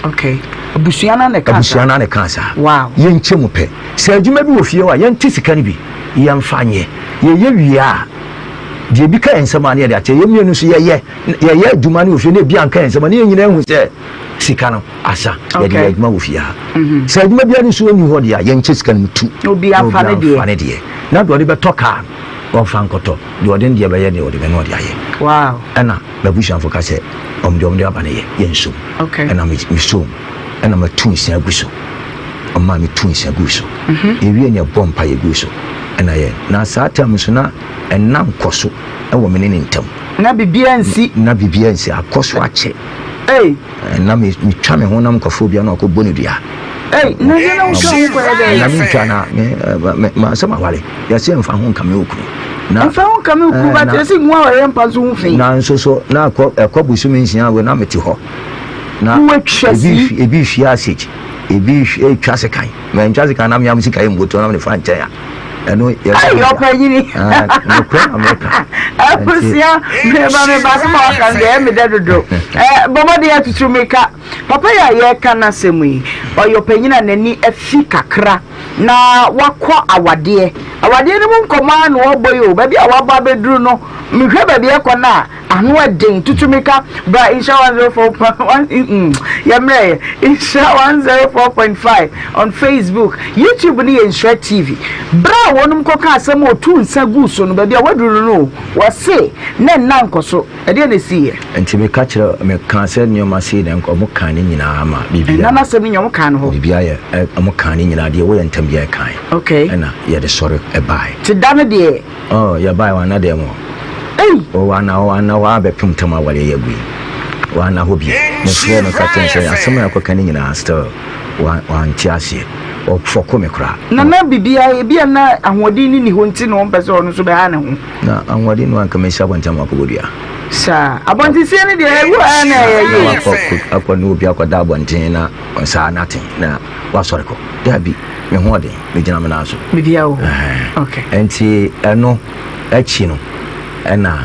B: Okay. Abusua no na ɛka saa.
C: Abusua no na ɛka saa.
B: Wow.
C: Yɛnkyɛ mu pɛ. Sɛ adwuma bi wɔ fie hɔ a, yɛnte sika no bi, yɛmfa nyɛ. Yɛyɛ wie a, deɛ ebi ka yɛn nsam a na yɛde akyɛ. Yɛn mmienu nso yɛyɛ yɛyɛ adwuma no wɔ fie na ebi anka yɛn nsam a, na yɛn nyinaa hu sɛ sika no asa. Yɛde yɛ adwuma wɔ fie ha. Mm-hmm. Sɛ adwuma biara nso nni hɔ deɛ a, yɛnkyɛ sika no mu tu.
B: Na obiara mfa ne deɛ.
C: Mfa ne deɛ. Na deɛ ɔde bɛtɔ kaa no, ɔmfa nkɔtɔ. Deɛ ɔde ne deɛ bɛyɛ deɛ ɔde bɛ na ɔde ayɛ.
B: Wow.
C: Ɛna M'abusuafo ka sɛ wɔn deɛ wɔn de aba no yɛ yɛn nsom.
B: Okay.
C: Ɛna me me som ɛna ma tu nsa gu so. Ɔmaa me tu nsa gu so.
B: Mhm.
C: Yɛwie ne ɛbɔ mpa yɛ gu so. Ɛna yɛ na saa tam nso na ɛna nkɔ so ɛwɔ me ne ne ntam.
B: Na biribiara nsi.
C: Na biribiara nsi akɔ so akyɛ.
B: Ei.
C: Na me metwa me ho nam nkɔfo obiara na ɔkɔ bɔ ne dua.
B: Ei, na sɛ na wotwa ho kɔyɛ dɛ.
C: Na mentwa na me me ma sɛ maware. Yɛsɛ mfa ho nkame wo kunu.
B: Na mfa ho nkame wo kunu ba kyerɛ sɛ ngu aware mpa nso ho fi.
C: Na nso so na akɔ ɛkɔ bosome nsia wɔ na mete hɔ. Na ebi ebi hwie asage, ebi etwa sekan. Ma ntwa sekan na meam sika yɛ mboto na me fa nkyɛn a. Ɛno yɛ
B: sɛ. Ayi ɔpanyini.
C: Nokorɛ na meka.
B: Abusua meba meba so ma waka no deɛ ɛyɛ me dɛ dodo. Ɛɛ bɔ mmɔden atutu mmirika. Papa yi a yɛreka n'asɛm yi, ɔyɛ ɔpanyin a n'ani afi kakra na wakɔ awadeɛ. Awadeɛ no mu nkɔmmɔ ara na ɔrebɔ yi o. Baabi a wabɔ abɛduru no, mehwɛ baabi ɛkɔ no a, ano ɛden. Tutu mmirika bra Nhyira 104.1 mm, yɛmmerɛ yɛ. Nhyira 104.5 on Facebook. YouTube no yɛ Nhyira TV. Berɛ a wɔnom kɔka asɛm a ɔtuu nsa guu so no, baabi a waduru no no o, wɔse na nna nkɔ so. Ɛdeɛn na ɛsiiɛ?
C: Nti meka kyerɛ, mekaa sɛ nneɛma sei na nkɔ, wɔn kaa ne nyinaa ma biribiara.
B: Ɛna n'asɛm no nyɛ wɔn kaa no hɔ.
C: Biribiara yɛ, ɛ, wɔn kaa ne nyinaa, deɛ ɛwɔ yɛn ntam biara yɛkae.
B: Okay.
C: Ɛna yɛde sɔre ɛbaeɛ.
B: Te da no deɛ.
C: Oh, yɛbaeɛ wɔn anna dɛm hɔ.
B: Ei!
C: Oh, wɔn anna hɔ, wɔn anna hɔ ara bɛpem tam awareɛ yi agu yi. Wɔn anna hɔ bio. Mefrɛɛ no ka kyerɛɛ no sɛ asɛm a yɛakɔka no nyinaa still, wɔn, wɔante aseɛ. Ɔfɔko me koraa.
B: Na na biribiara, ebia na ahoɔden no nni hɔ nti na ɔmpɛ sɛ ɔno nso bɛha ne ho.
C: Na ahoɔden no anka mesi abɔnten ama akɔbɔ dua.
B: Saa. Abɔntensie no deɛ ɛwɔ ɛ na ɛyɛ
C: yie. Na wakɔ akɔ ne obi akɔda abɔnten na saa nate na wasɔre kɔ. Dabi, me ho ɔden, megyina me nan so.
B: Biribiara wɔ hɔ. Okay.
C: Nti ɛno akyi no ɛna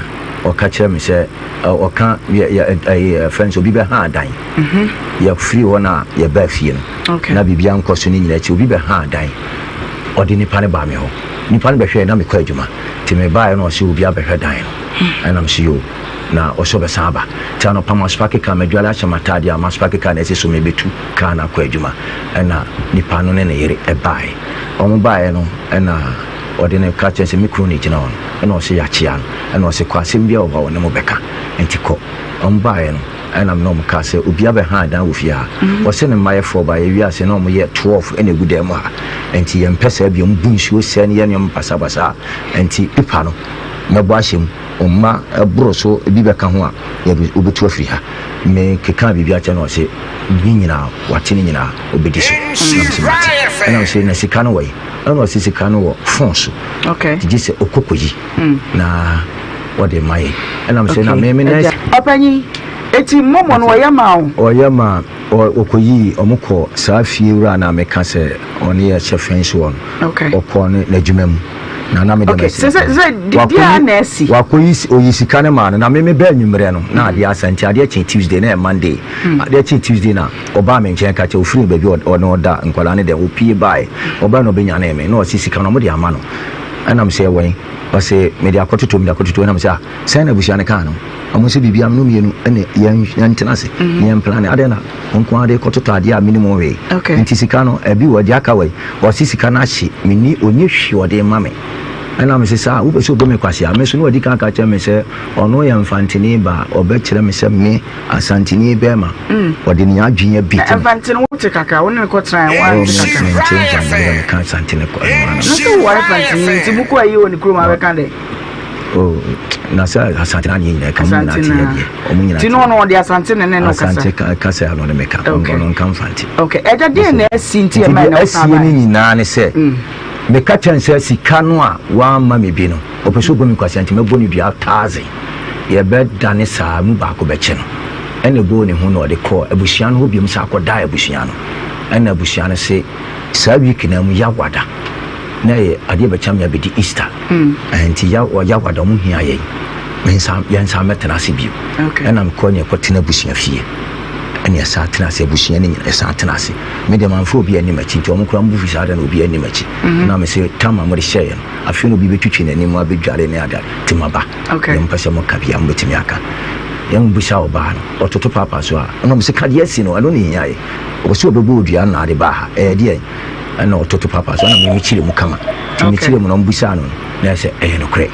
C: ɔka kyerɛ me sɛ ɔka yɛ yɛ ɛyɛ fɛn sɛ obi bɛha adan. Mhm. Yɛfiri hɔ na yɛbaa fie no.
B: Okay.
C: Na biribiara nkɔ so ne nyinaa akyi obi bɛha adan. Ɔde nipa no baa me hɔ. Nipa no bɛhwɛɛ na mekɔ adwuma. Nti mebaeɛ na ɔse obi abɛhwɛ dan no. Ɛna mese yoo. Na ɔse ɔbɛsan aba. Nti anɔpa maspake kaa, madwale ahyɛ m'ataadeɛ a maspake kaa na ɛse so mebɛtu kaa no akɔ adwuma. Ɛna nipa no ne ne yere ɛbaeɛ. Wɔn baeɛ no ɛna ɔde no ka kyerɛ sɛ me kunu na ɛgyina hɔ no. Ɛna ɔse yɛakyea no. Ɛna ɔse kɔ asɛm biara wɔ hɔ a ɔne mo bɛka. Nti kɔ. Wɔn baeɛ no. Ɛna me ne wɔn kaa sɛ, Obi abɛha dan wɔ fie ha. Wɔse ne mma yɛ four ba yɛwie ase na wɔn yɛ 12 ɛna egu dan mu ha. Ɛnti yɛn mpɛ saa bio. Wɔn bu nsuo sɛɛ ne yɛ nneɛma basabasa. Ɛnti pipa no mɛbɔ ahyɛ mu. Wɔn mma ɛboro so ebi bɛka ho a yɛde wobɛtu afiri ha. Me kekaa biribi akyerɛ no ɔse ne nyinaa wate ne nyinaa ɔbɛdi so. Ɛna mese mate. Ɛna mese na sika no wɔ he? Ɛna ɔse sika no wɔ phone so.
B: Okay.
C: Nti gye sɛ ɔkɔ kɔyi na wɔde ma yɛn. Ɛna mesɛ na me me na.
B: Ɔpanyin, eti momo no ɔyɛ ma wo?
C: Ɔyɛ ma ɔkɔyii ɔmo kɔ saa fie wura no a meka sɛ ɔne yɛ hyɛ fɛn soɔ no.
B: Okay.
C: Ɔkɔɔ ne n'adwuma mu. Na na me deɛ
B: Okay,
C: masi
B: sɛ sɛ sɛ deɛ a na asi.
C: Wakɔyi oyi sika no maa no na me me bɛɛ anwummerɛ no na adeɛ asa nti adeɛ kyee Tuesday na ɛyɛ Monday. Adeɛ kyee Tuesday na ɔbaa me nkyɛn ka kyerɛ ɔfiri baabi a ɔne ɔda nkwadaa no dɛm ɔpie baeɛ ɔbaeɛ na ɔbɛnyanee me na ɔse sika no ɔmo de ama no ɛna mesɛ ɛwɔ he? Ɔse mede akɔtoto mede akɔtoto ɛna mesɛ ah sɛn na abusua no kaa no ɔmo sɛ biribia mene mmienu ɛne yɛn yɛntena ase ne yɛn plane adɛn na ɔnko ara de kɔtotɔ adeɛ a menim ho hwee nti sika no ɛbi wɔ deɛ aka wɔ yi ɔse sika no ahye menni ɔnni hwee ɔde ma me ɛna mese saa wopɛ sɛ ɔbɔ me kwasea me so na wadi kan aka kyerɛ me sɛ ɔno yɛ mfantene ba ɔbɛkyerɛ me sɛ me Asanteni bɛɛma, ɔde ne adwene abi te.
B: Mfantene wo te kakra, wo ne no kɔ tena ɛ, wo ante kakra.
C: Me nte mfantene dɛ, meka asantene kɔ ɛno ano.
B: Na sɛ wo ware fantene nti mo kɔ ayi wɔ ne kurom abɛka dɛ.
C: Oh, na sɛ asantene aneɛ nyinaa ka, ɔmo nyinaa te yɛ deɛ, ɔmo nyinaa te.
B: Ti no ɔno ɔde asantene ne no kasa.
C: Asante kasa ano ne meka, ɔno nka mfante.
B: Okay, ɛgya deɛ na asi nti ɛma ɛna ɔsan
C: bae. Nti deɛ asie ne nyinaa ne sɛ, meka kyɛn sɛ sika no a wamma me bi no, ɔpɛ sɛ ɔbɔ me kwasea nti mɛbɔ no dua taze. Yɛbɛdane saa mu baako bɛkye no. Ɛna ɛbɔɔ ne hu na ɔde kɔɔ abusua no hɔ biom san kɔdaa abusua no. Ɛna abusua no se saa week no ara mu Yawada na ɛyɛ adeɛ bɛkyɛ me abɛdi Easter. Ɛnti Yawada ɔmo hia yɛn mensan yɛnsan mɛtena ase bio. Ɛna mekɔɔ ne yɛkɔtena abusua fie. Ɛna yɛsan tena ase abusua no nyina yɛsan tena ase. Me deɛ mamfa obi anni m'akyi nti ɔmo koraa ɔmo bo fi saa da na obi anni m'akyi. Ɛna mese tam a mode hyɛeɛ no afei na obi bɛtwitwi n'anim abɛdware ne ade nti maba. Deɛ mopɛ sɛ moka biara mobɛtumi aka. Yɛn bisa ɔbaa no, ɔtoto paapa so a, ɛna ɔmo se ka deɛ asi no, ɛno na ehia yɛ. Ɔpɛ sɛ ɔbɛbɔ odua na ade baa ha, ɛyɛ deɛn? Ɛna ɔtoto paapa so, ɛna me mekyerɛ mu kama. Nti mekyerɛ mu na ɔmo bisaa no no, na ɛyɛ sɛ ɛyɛ nokorɛ.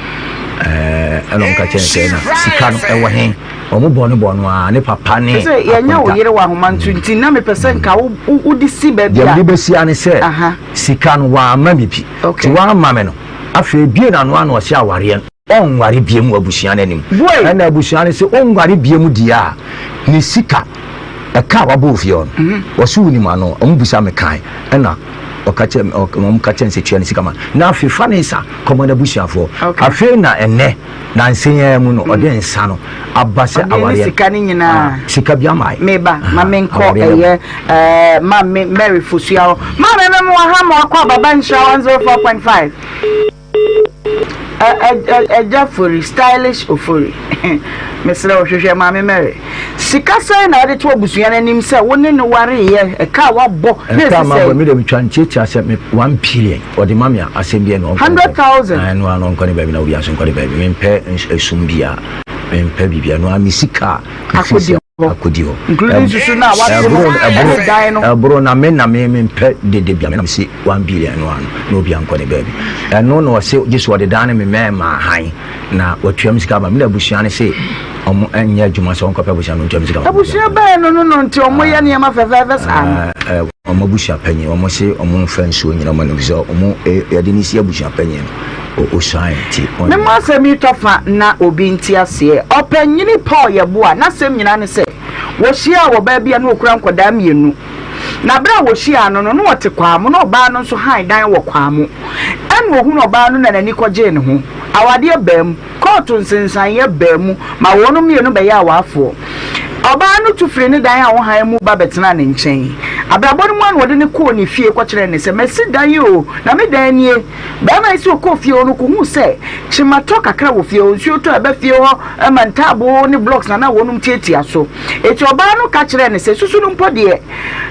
C: Ɛɛ, ɛna ɔmo ka kyerɛ no sɛ ɛna sika no ɛwɔ he? Ɔmo bɔɔ no bɔɔ no ara, ne papa ne
B: Sɛ yɛnyɛ wo
C: akonta.
B: yere wɔ ahoma nso nti, na mepɛ sɛ nka wo wode si baabi a.
C: Deɛ mede bɛsi ara ne sɛ, sika no wamma me bi. Nti wamma me no, afei ebue n'ano a na ɔse awareɛ no. Ɔnware biam wɔ abusua no anim. Ɛna abusua no se ɔnware biam deɛ a, ne sika, ɛka a wabɔ wɔ fie hɔ no, wɔse wonim ano. Wɔn bisa me kan, ɛna ɔka kyerɛ me, wɔn ka kyerɛ no sɛ tua ne sika ma no. Na afei fa ne nsa kɔma n'abusuafoɔ. Afei na ɛnnɛ, nansa yi ara mu no, ɔde nsa no aba sɛ
B: Ɔde ne
C: awareɛ.
B: sika no nyinaa.
C: Sika bi ama yɛ.
B: Meba, ma menkɔ
C: Awareɛ no.
B: ɛyɛ ɛɛ Maame Mary Fosuah hɔ. Maame mɛmo wɔ ha ma wakɔ ababa nhyira 104.5. Agya Fori, stylish Ofori, mesrɛ wo hwehwɛ Maame Mary. Sika sɛn na wode to abusua no anim sɛ wo ne no wareeɛ, ɛka a wabɔ na
C: Ɛka
B: ɛsi
C: a mabɔ,
B: sɛn?
C: me deɛ metwa ntiatia sɛ me 1 billion ɔde ma me a, asɛm bi ɛna ɔnkɔ ne
B: 100,000?
C: baabi. Ɛno ara na ɔnkɔ ne baabi na obi nso nkɔ ne baabi. Mempɛ esum biara, mempɛ biribiara. Ɛno ara me sika a mefiri
B: Akɔdi
C: sɛ
B: hɔ.
C: akɔdi hɔ.
B: Including susu no a wate no
C: Ɛboro ɛboro
B: ɛne dan no.
C: ɛboro na me na me mempɛ dede bia me na mese 1 billion no ano na obi ankɔ ne baabi. Ɛno na ɔse gye so ɔde dan no me mɛɛma han na watua me sika ama me na abusua no se ɔmo ɛnyɛ adwuma sɛ ɔnkɔpɛ abusua no ntua me sika ma.
B: Abusua bɛn no no no nti ɔmo yɛ nneɛma fɛfɛɛfɛ saa no?
C: Ɔmo abusua panyin ɔmo se ɔmo nfa nsuo nyina ɔmo anom sɛ ɔmo yɛde ne si abusua panyin no osuan nti.
B: Me mo asɛm yi tɔ fa na obi nte aseɛ. Ɔpanyini Paul Yeboah n'asɛm nyinaa ne sɛ wɔhyiaa ɔbaa bi a na ɔkura nkwadaa mmienu. Na berɛ a wɔhyiaa no no, na ɔte Kwamo, na ɔbaa no nso hann dan wɔ Kwamo. Ɛnna ɔhunuu ɔbaa no na n'ani kɔgyee ne ho. Awadeɛ baa mu. Kɔɔto nsensaneeɛ baa mu ma wɔn mmienu bɛyɛɛ awaafoɔ. Ɔbaa no tu firii ne dan a ɔhan mu ba bɛtenaa ne nkyɛn. Abrabɔ no mu ara na ɔde no kɔɔ ne fie kɔkyerɛɛ no sɛ, Masi dan o, na me dan nie. Barima yi sɛ ɔkɔɔ fie hɔ no, ɔkɔhuu sɛ kyematɔ kakra wɔ fie hɔ. Nsuo tɔ a ɛba fie hɔ ma ntaaboo ne blocks na na wɔnom tiatia so. Enti ɔbaa no ka kyerɛɛ no sɛ, Susu no mpo deɛ,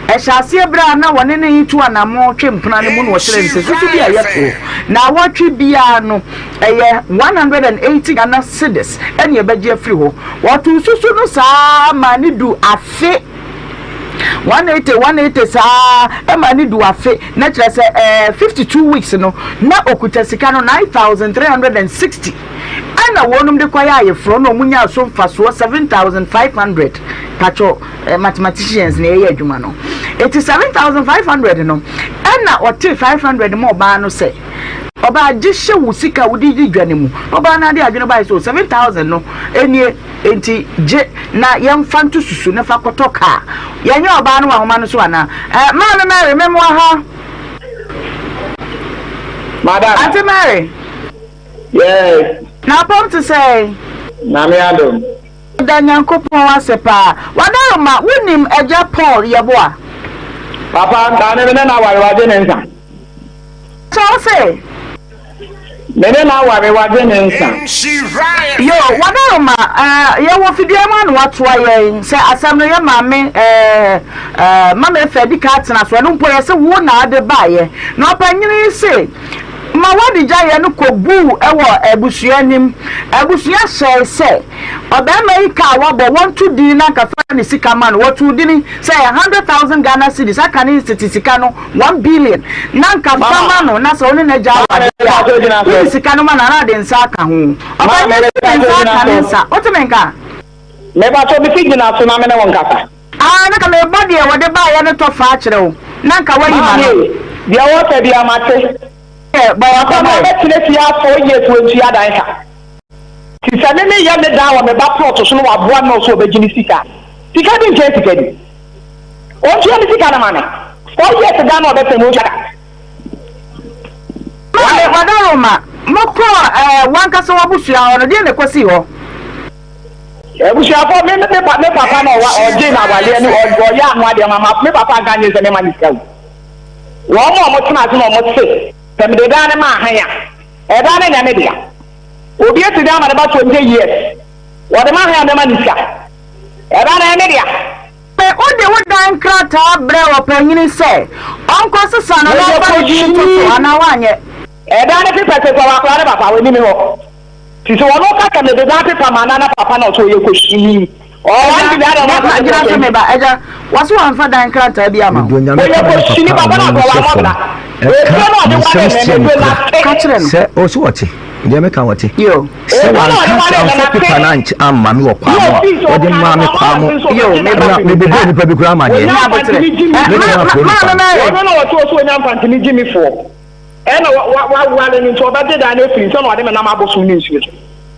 B: ɛhyɛ aseɛ berɛ a na wɔne no retu anammɔn twe mpena no mu na ɔkyerɛɛ no sɛ susu bi a yɛtoɔ naawɔtwe biara no, ɛyɛ 180 Ghana cedis na yɛbɛgye afiri hɔ. Wɔtoo susu no saa ara maa no duu afe. 180 180 saa ara maa no duu afe, na kyerɛ sɛ ɛɛ 52 weeks no, na ɔkuta sika no 9,360. Ɛna wɔnom de kɔyɛ ayeforɔ na wɔn nyaa so mfasoɔ 7,500. Pakyɛ eh, mathematicians na ɛyɛ adwuma no. Eti 7,500 no, ɛna ɔtee 500 ma ɔbaa no sɛ, ɔbaa gye hyɛ wo sika a wode di dwa no mu. Na ɔbaa no ade adwene bae sɛ, 7,000 no nie, enti gye na yɛmfa nto susu na fa kɔtɔ kaa. Yɛnyɛ ɔbaa no wɔ ahoma no so anaa? Eh, Maame Mary, memmoa ha.
E: Madam.
B: Auntie Mary.
E: Yes.
B: N'apam te sɛn?
E: Nyame adom.
B: Meda Nyankopɔn ase paa. Wadaroma, wonim Agya Paul Yeboah?
E: Papa, nka me ne no aware, wagye ne nsa.
B: Kyɛ wo se?
E: Me ne no aware, wagye ne nsa.
B: Yo, Wadaroma, eh, yɛwɔ fidua mu a na watoa yɛn sɛ asɛm no yɛ maame eh, eh, Mama Efe adi ka atena so, ɛno mpo yɛse wo na ade baeɛ. Na ɔpanyini yi se, Ma wɔde gyaeɛ no kɔguu wɔ abusua anim. Abusua hyɛe sɛ ɔbarima yi ka a wabɔ, wɔnto din na anka fa ne sika ma no. Wɔtoo dini sɛ ɛyɛ 100,000 Ghana cedis, aka ne tete sika no 1 billion, na anka fa ma no na sɛ wo ne no agya awadeɛ a, wode sika no ma no anaa de nsa aka ho. Ɔbarima yi de ne nsa aka ne nsa. Wote me nka?
E: Mepakyɛw, mese gyina so na me ne wo nkasa.
B: Aa na nka mebɔ deɛ wɔde baeɛ no tɔ fa akyerɛ wo, na nka woayi m'ano.
E: Maame, deɛ wɔpɛ biara mate.
B: Ɛ, bɔ yɛn
E: Papa
B: nkɔmmɔ ɛ.
E: bɛtena fie ha 4 years wɔntua dan ka. Nti sɛ me meyɛ me dan wɔ me ba plot so na waboa me na ɔsɛ ɔbɛgye me sika a, sika di nkyɛn sika di. Ɔntua me sika no ma me. 4 years dan na ɔbɛtena mu ɔntua ka.
B: Maame, Wadaroma, mokɔɔ ɛɛ w'ankasa w'abusua hɔ no, deɛn na ɛkɔsii hɔ?
E: Abusuafoɔ, me me pa me papa na ɔwa ɔgyee me awareɛ ne ɔyɛ ano adeɛ ma ma me papa anka anyɛ sɛ mema ne sika o. Wɔn a wɔtena ase na wɔte sɛ mede dan no ma ahan a, ɛdan no nyɛ me dea. Obi asi dan ama ne ba 20 years, wɔde ma ahan a mɛma ne sika. Ɛdan no ɛyɛ me dea.
B: Sɛ wode wo dan krataa brɛ ɔpanyin sɛ ɔnkɔsesa no na ɔmfa ne din nto so anaa woanyɛ.
E: Ɛdan no pepa sɛ sɛ wakora ne papa, ɔnni me hɔ. Ti sɛ ɔno ka sɛ mede dan pepa ma nana papa na ɔsɛ ɔyɛ kɔhyini.
B: Ɔɔ Ɛgya, ne ma gyina so me ba, ɛgya, wɔse wɔamfa dan krataa bi ama wo.
C: Medɔ Nyame
E: Ɔyɛ
C: paa ne
E: kɔhyini
C: papa
E: papa na
C: a
E: ɔsɛ
C: ɔma me hyɛ
E: wammɔ
C: fam
E: bra.
C: ɛka
E: Efie na ɔde
C: nsɛm
E: waree me
C: sie
E: medo
C: nokora
E: nate.
B: Ka kyerɛ no.
C: sɛ ɔse ɔte deɛ meka ɔte
B: Yo.
C: sɛ
E: Efie na ɔde
C: wanka sɛ
E: waree me
C: amfa
E: nate.
C: pepa no anky amma me wɔ
E: Ne
C: kwaa mu a
E: ofii sɛ
C: wɔde
E: ɔka no
C: maa me
E: wammɔ
C: kwaa mu
E: mmɔden sɛ
B: Yo,
E: ɔbɛgye
B: me ba.
C: na
E: n'adwene.
C: mebobɔɔ nipa bi koraa amaneɛ
E: Ɔnya
B: Nya aboterɛ.
E: mfantini
B: Ɛ,
E: gyimifoɔ.
B: ma,
C: mɛtumi
B: ma,
C: afrɛ nipa
B: maame
C: no.
B: Mary.
E: Ɔno na ɔte hɔ sɛ ɔnya mfantini gyimifoɔ. Ɛna wa wa waware no nti ɔbɛgye dan no afiri nsɛ na ɔde me nam abosom ne nsuo so.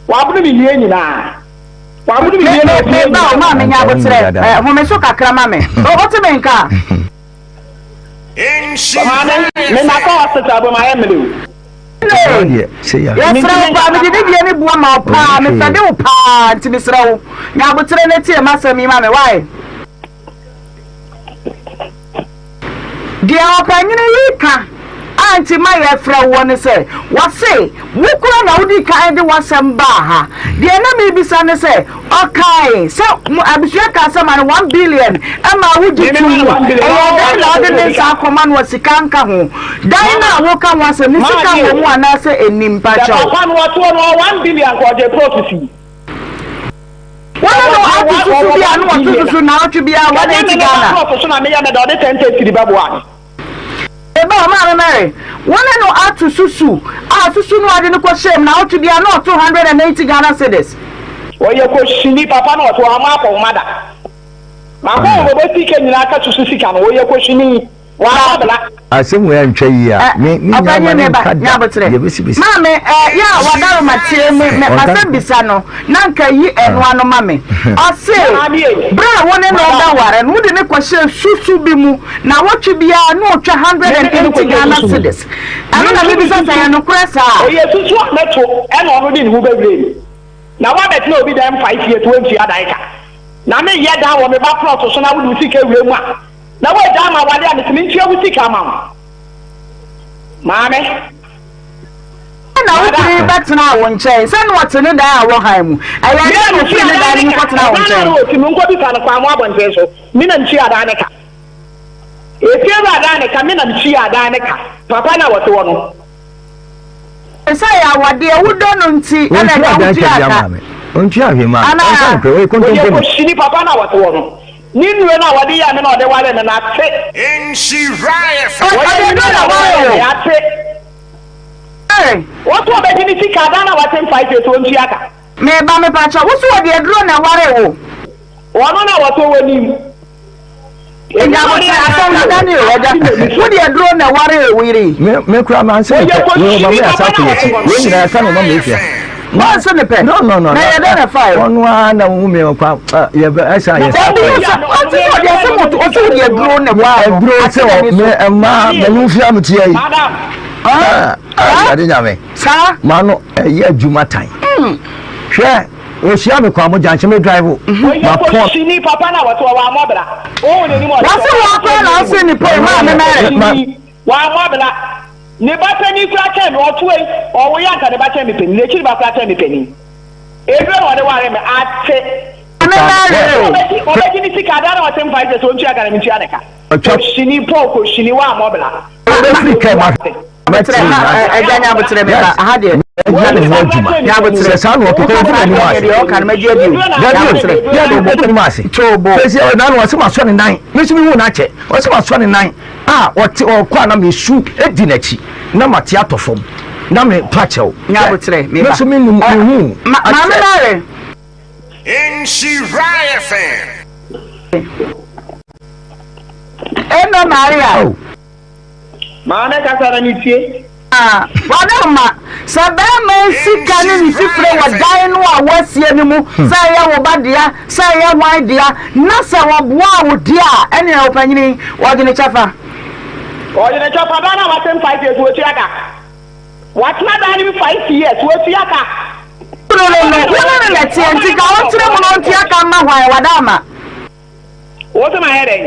E: Wabono me nnua nyinaa. Wabono me
B: Me,
E: nnua
B: me,
E: na
B: me
E: ofie
B: ba o,
E: nyinaa.
B: maame nya
C: Anka wonni
B: aboterɛ.
C: dada.
B: Ɛ, home so kakra ma me. O, wote me nka a?
E: Maame, me ma kɔ hospital bɔ ma ayɛ mmerɛ o.
C: Ɔbaa
B: Hey,
C: deɛ sɛ ya.
B: yɛsrɛ wo paa, mede ne deɛ ne boa ma wo paa,
C: Ɔnyɛ
B: mefɛde
C: hwee.
B: wo paa, nti mesrɛ wo, nya aboterɛ na tie m'asɛm yi ma me, why? Deɛ ɔpanyini yi ka a nti ma yɛfrɛ woɔ ne sɛ, wɔse wo koraa na wodi kan de w'asɛm baa ha. Deɛ na merebisa ne sɛ, ɔkae sɛ mo abusua kaa sɛ ma no one billion ɛmaa wogye too mu. Ɛyɛɛ dɛn na ɔde ne nsa akɔma no a sika nka ho? Dan no a woka ho asɛm no sika wɔ mu anaasɛ ɛnnim?
E: Sɛ
B: Mpakyɛw.
E: papa no ɔtoɔ no ɔwɔ 1 billion nka ɔgye plot sii.
B: Wo ne no ato susu bi a na wɔto susu naawɔtwe biara 180 Ghana. Eba o maame Mary, wo ne no ato susu a susu no ade no kɔ hyɛm naawɔtwe biara na ɔto 180 Ghana cedis.
E: Ɔyɛ kɔhyini papa na ɔte hɔ ama akɔhoma da. Makɔ ɔbɛbɔ sika nyinaa ka susu sika no ɔyɛ kɔhyini. Wabɔ bla.
C: Asɛm wei antwa yie a, me me nya ma ne nka da deɛ bɛsi bɛsi.
B: Maame ɛ yɛ a wadaroma tie me mɛ masɛm bisa no na nka yi ɛno ano ma me. Ɔse berɛ a wo ne no bɛware no wode ne kɔhyɛɛ susu bi mu na wotwe biara na ɔtwa 180 Ghana cedis. Ɛno na mebisa sɛ ɛyɛ nokorɛ saa?
E: Ɛyɛ susu a mɛto ɛna ɔno de ne ho bɛwura mu. Na woabɛtena obi dan mu 5 years woantua dan ka. Na meyɛ dan wɔ me ba plot so na wode wo sika wura mu a Na woagyaa me aware a mese mentua wo sika ma wo. Maame.
B: Na wo kunu yi bɛtenaa wo nkyɛn sɛ na ɔte ne dan a ɛwɔ hann mu. Ɛyɛɛ dɛn na ofii ne dan no mu kɔtenaa wo nkyɛn?
E: Na ɔte mu, nkɔbisa no Kwamo abɔnten so. Me na metua dan no ka. Efiewura dan no ka, me na metua dan no ka. Papa no a ɔte hɔ no.
B: Sɛ ɛyɛ awadeɛ, wodɔ no nti na ɛda
C: wotua
B: ka.
C: Ɔntua hwee maa me. Ɔnka nokorɛ, ɔyɛ
E: Ɔyɛ
C: kontomponi.
E: kɔhyini, papa no a ɔte hɔ no. Ne nnuro no a wɔde yɛɛ me na ɔde waree me no ate. Wɔyɛ
B: Ɔde
E: nnuro
B: na
E: na
B: waree
E: wɔwaree
B: wo.
E: me ate. Wɔso ɔbɛgye ne sika adan na wate mfae sɛ so ɔntua ka.
B: Me ba mepakyɛw wo so wɔde aduro na ɛwaree wo.
E: Ɔno na wɔtɔ wɔ nim.
B: Ɛnya abotire asɛm no dane o agya. Wode aduro na ɛwaree wo yere yi.
C: Me kura ma nse ne pɛ. Wei ɔma me asa ato n'akyi. Wei nyinaa ɛka na ɔma me efia.
B: Wɔnse ne pɛ.
C: No no no.
B: Na yɛ dɛ na ɛfa yɛ.
C: Ɔno ara na ohun mi ɔkwa yɛ bɛ ɛsa yɛ sa
B: kɔ. Ɔte sɛ ɔde asɛm ɔte ɔte ɔde aduro na ɛwaa no.
C: Aduro sɛ ɔ me ɛma mɛnu fia mi tiɛ yi. Awurade nyame.
B: Saa.
C: Maa no ɛyɛ adwuma tan. Hwɛ. Ohyia me kwa mo gyankyɛ me drive o.
E: Oyɛ kɔhyini papa na wɔte hɔ wammɔ bra. Wohu n'anim ɔte
B: Wɔse
E: hɔ.
B: wɔn koraa na ɔse ne poi maame Mary.
E: Wammɔ bra. Ne ba panin koraa kyɛn me ɔtoa yi ɔwoeɛ anka ne ba kyɛn me panin n'akyiri ba koraa kyɛn me panin. Eduro na ɔde ware me ate.
B: Maame Mary o.
E: Ɔbɛgye ne sika da na ɔte mfa sɛ sɛ ɔntua ka na mentua ne ka. Kɔhyini Paul kɔhyini wammɔ bra.
C: Ɔbɛfiri kɛ ma
B: Aboterɛ ha agya nya aboterɛ me ba aha deɛ.
C: Ɛnyɛ ne ho adwuma.
B: Nya aboterɛ.
C: Sɛ saa na ɔkeka ogu n'anim ase.
B: Deɛ ɔka no magye adi o.
C: Dabi o, dabi o, ogu n'anim ase.
B: Toobo.
C: Sɛsi ɛ na ɔsɛ ma sɔ ne nan. Me nso mi hu n'akyɛ. Ɔsɛ ma sɔ ne nan a ɔte ɔkɔ a na me su edi n'akyi na ma te atɔ fam na me pa kyɛw.
B: Nya aboterɛ me ba.
C: Me nso me nim me hu.
B: Maame Mary.
F: Nhyira FM.
B: Eno Maria.
C: Oh.
E: Maame kasa na metie.
B: Ah, Wadaama, sɛ bɛrima yi sika ne ne sifire wɔ dan no a woasie no mu, sɛ ɛyɛ wo ba dea, sɛ ɛyɛ hwan dea, na sɛ wɔboaa wo deɛ a, ɛnneɛ ɔpanyini, wɔgye ne kyɛfa.
E: Ɔgye ne kyɛfa, dan no a wate mfae years, wɔtua ka. Watena dan no mu 5 years, wɔtua ka.
B: No, no, no, wo ne no na ɛteɛ, nti ka ɔnkyerɛ mu na ɔntua ka mma hwan, Wadaama.
E: Wo se mayɛ dɛn?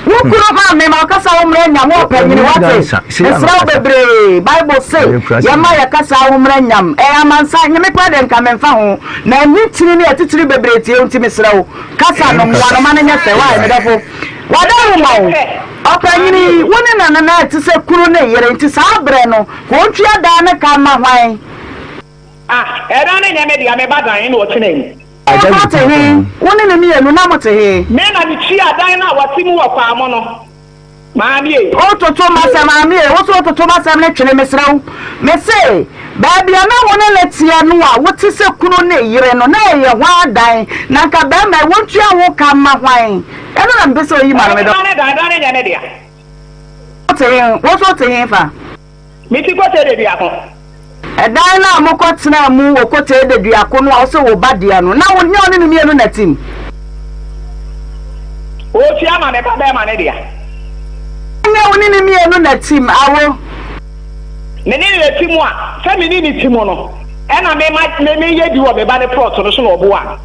B: Wo kunu maa me ma ɔkasa wo mmerɛ nyam wo ɔpanyini wate mesrɛ wo bebree bible se yɛma yɛ kasa wo mmerɛ nyam ɛyɛ amansa nye me koraa deɛ nka memfa ho na ɛne tiri ne atitiri bebree tie wo nti mesrɛ wo kasa no mmoa no ma no nyɛ fɛ why medɔfo wada wo ma wo ɔpanyini wo ne nana na ɛte sɛ kunu ne yere nti saa berɛ no ka ɔntua daa ne ka ma hwan.
E: Ah ɛdan no nyɛ me dea me ba dan na ɔtena mu.
B: Wo ba te he? Wo ne no mmienu na mote he?
E: Me na metua dan no a wɔte mu wɔ Kwamo no. Maame ei.
B: Wototo m'asɛm, maame ei, wo so wototo m'asɛm no twene, mesrɛ wo. Mese, baabi a na wo ne no teɛ no a wote sɛ kunu ne yere no, na ɛyɛ hwan dan? Na anka barima yi, wontua wo ka mma hwan? Ɛno na mepɛ sɛ oyi ma no,
E: Ɔno
B: medɔ.
E: ne dan, dan no nyɛ ne dea.
B: Wote he? Wo nso wote he fa?
E: Me ti kotee deduako.
B: Ɛdan no a mokɔtenaa mu wɔ kotee deduako no a wose wo ba dea no, na wo nyɛ ɔne no mmienu na ɛte mu?
E: Ɔretua ma me ba barima no dea.
B: Nyɛ wo ne no mmienu na ɛte mu, awo?
E: Me ne no na ɛte mu a, sɛ me ne no te mu no, ɛna me ma me meyɛ bi wɔ me ba no plot no so na ɔboa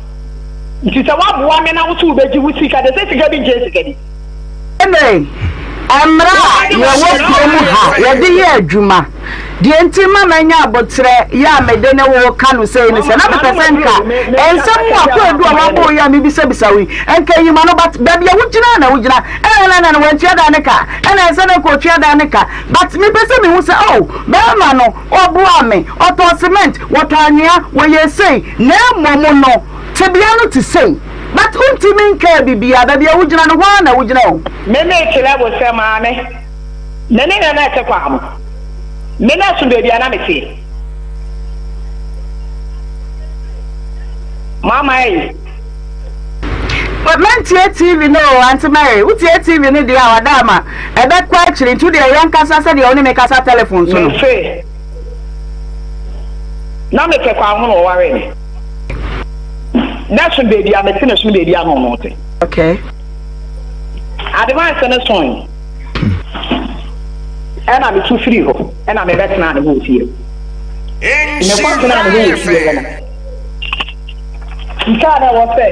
E: me. Nti sɛ woaboa me na wo so wobɛgye wo sika de, sɛ sika bi nkyɛn sika bi.
B: Ɛnnɛ, mmara a yɛwɔ kurom ha yɛde yɛ adwuma. Deɛ nti ma manya aboterɛ yɛ a mede ne wo reka no sei ne sɛ, na mepɛ sɛ nka nsɛm mu akwaadu a wabɔ yi a mebisabisa wo yi, nka yi ma no, but baabi a wogyina na wogyina, ɛna ɛna ɛna wantua dan ne ka, ɛna ɛsɛ na nka ɔtua dan ne ka, but mepɛ sɛ mehu sɛ oh, bɛrima no ɔboaa me, ɔtɔɔ cement, wɔtɔ anwea, wɔyɛɛ sei, na mmom no tebea no te sei. But wontimi nkaa biribiaa, baabi a wogyina no hɔ ara na wogyina o.
E: Me mekyerɛ wo sɛ maame, me ne Nana ɛte kwaa mo. Me na so baabi a na meteɛ. Mama ei.
B: Mɛntie TV no o, Aunty Mary. Wotie TV no deɛ a, wada ama ɛbɛkɔ akyiri. Nti wodeɛ yɛnkasa sɛdeɛ wo ne me kasa telephone so no.
E: Mese, na mepɛ kwan ho na ɔwaree me. Na ɛsono baabi a mete na ɛsono baabi a na ɔno te.
B: Okay.
E: Advance no soe. Ɛna metu firii hɔ ɛna mebɛtenaa ne hɔ wɔ fie. Mekɔtenaa ne hɔ wɔ fie hɔ no. Sika a na ɛwɔ sɛ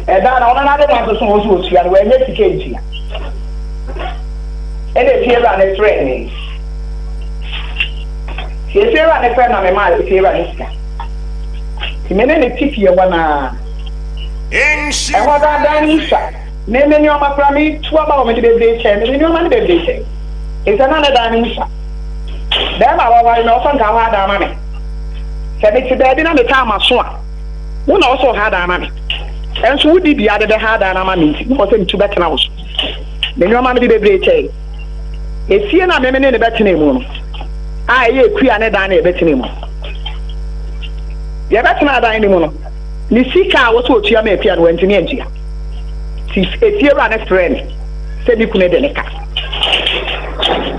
E: ɛda na ɔno n'ade ma nso so wɔ so ɔtua no, wannya sika ntua. Ɛna efiewura no frɛɛ me. Nti efiewura no frɛɛ me na memaa efiewura no sika. Nti me ne no te fie hɔ no ara. Ɛhɔ daa dan no sua. Me me nneɛma koraa metu aba hɔ mede bebree kyɛɛ mede nneɛma no bebree kyɛɛ. Efisɛ na ne dan no sua. Bɛrima a waware me ɔsɛ nka ɔha dan ma me. Sɛ mete baabi na metaa m'aso a, wo na ɔsɛ ɔha dan ma me. Ɛnso wodi dua de bɛha dan no ama me nti, na ɔsɛ metu bɛtena wo so. Me nneɛma mede bebree kyɛe. Efie no a me ne no bɛtenaa mu no, a ɛyɛ Akua ne dan no a yɛbɛtenaa mu no, yɛbɛtenaa dan no mu no, ne sika a wɔsɛ ɔtua ma Akua no, wantumi antua. Nti efiewura no frɛɛ me sɛ me kunu de ne ka.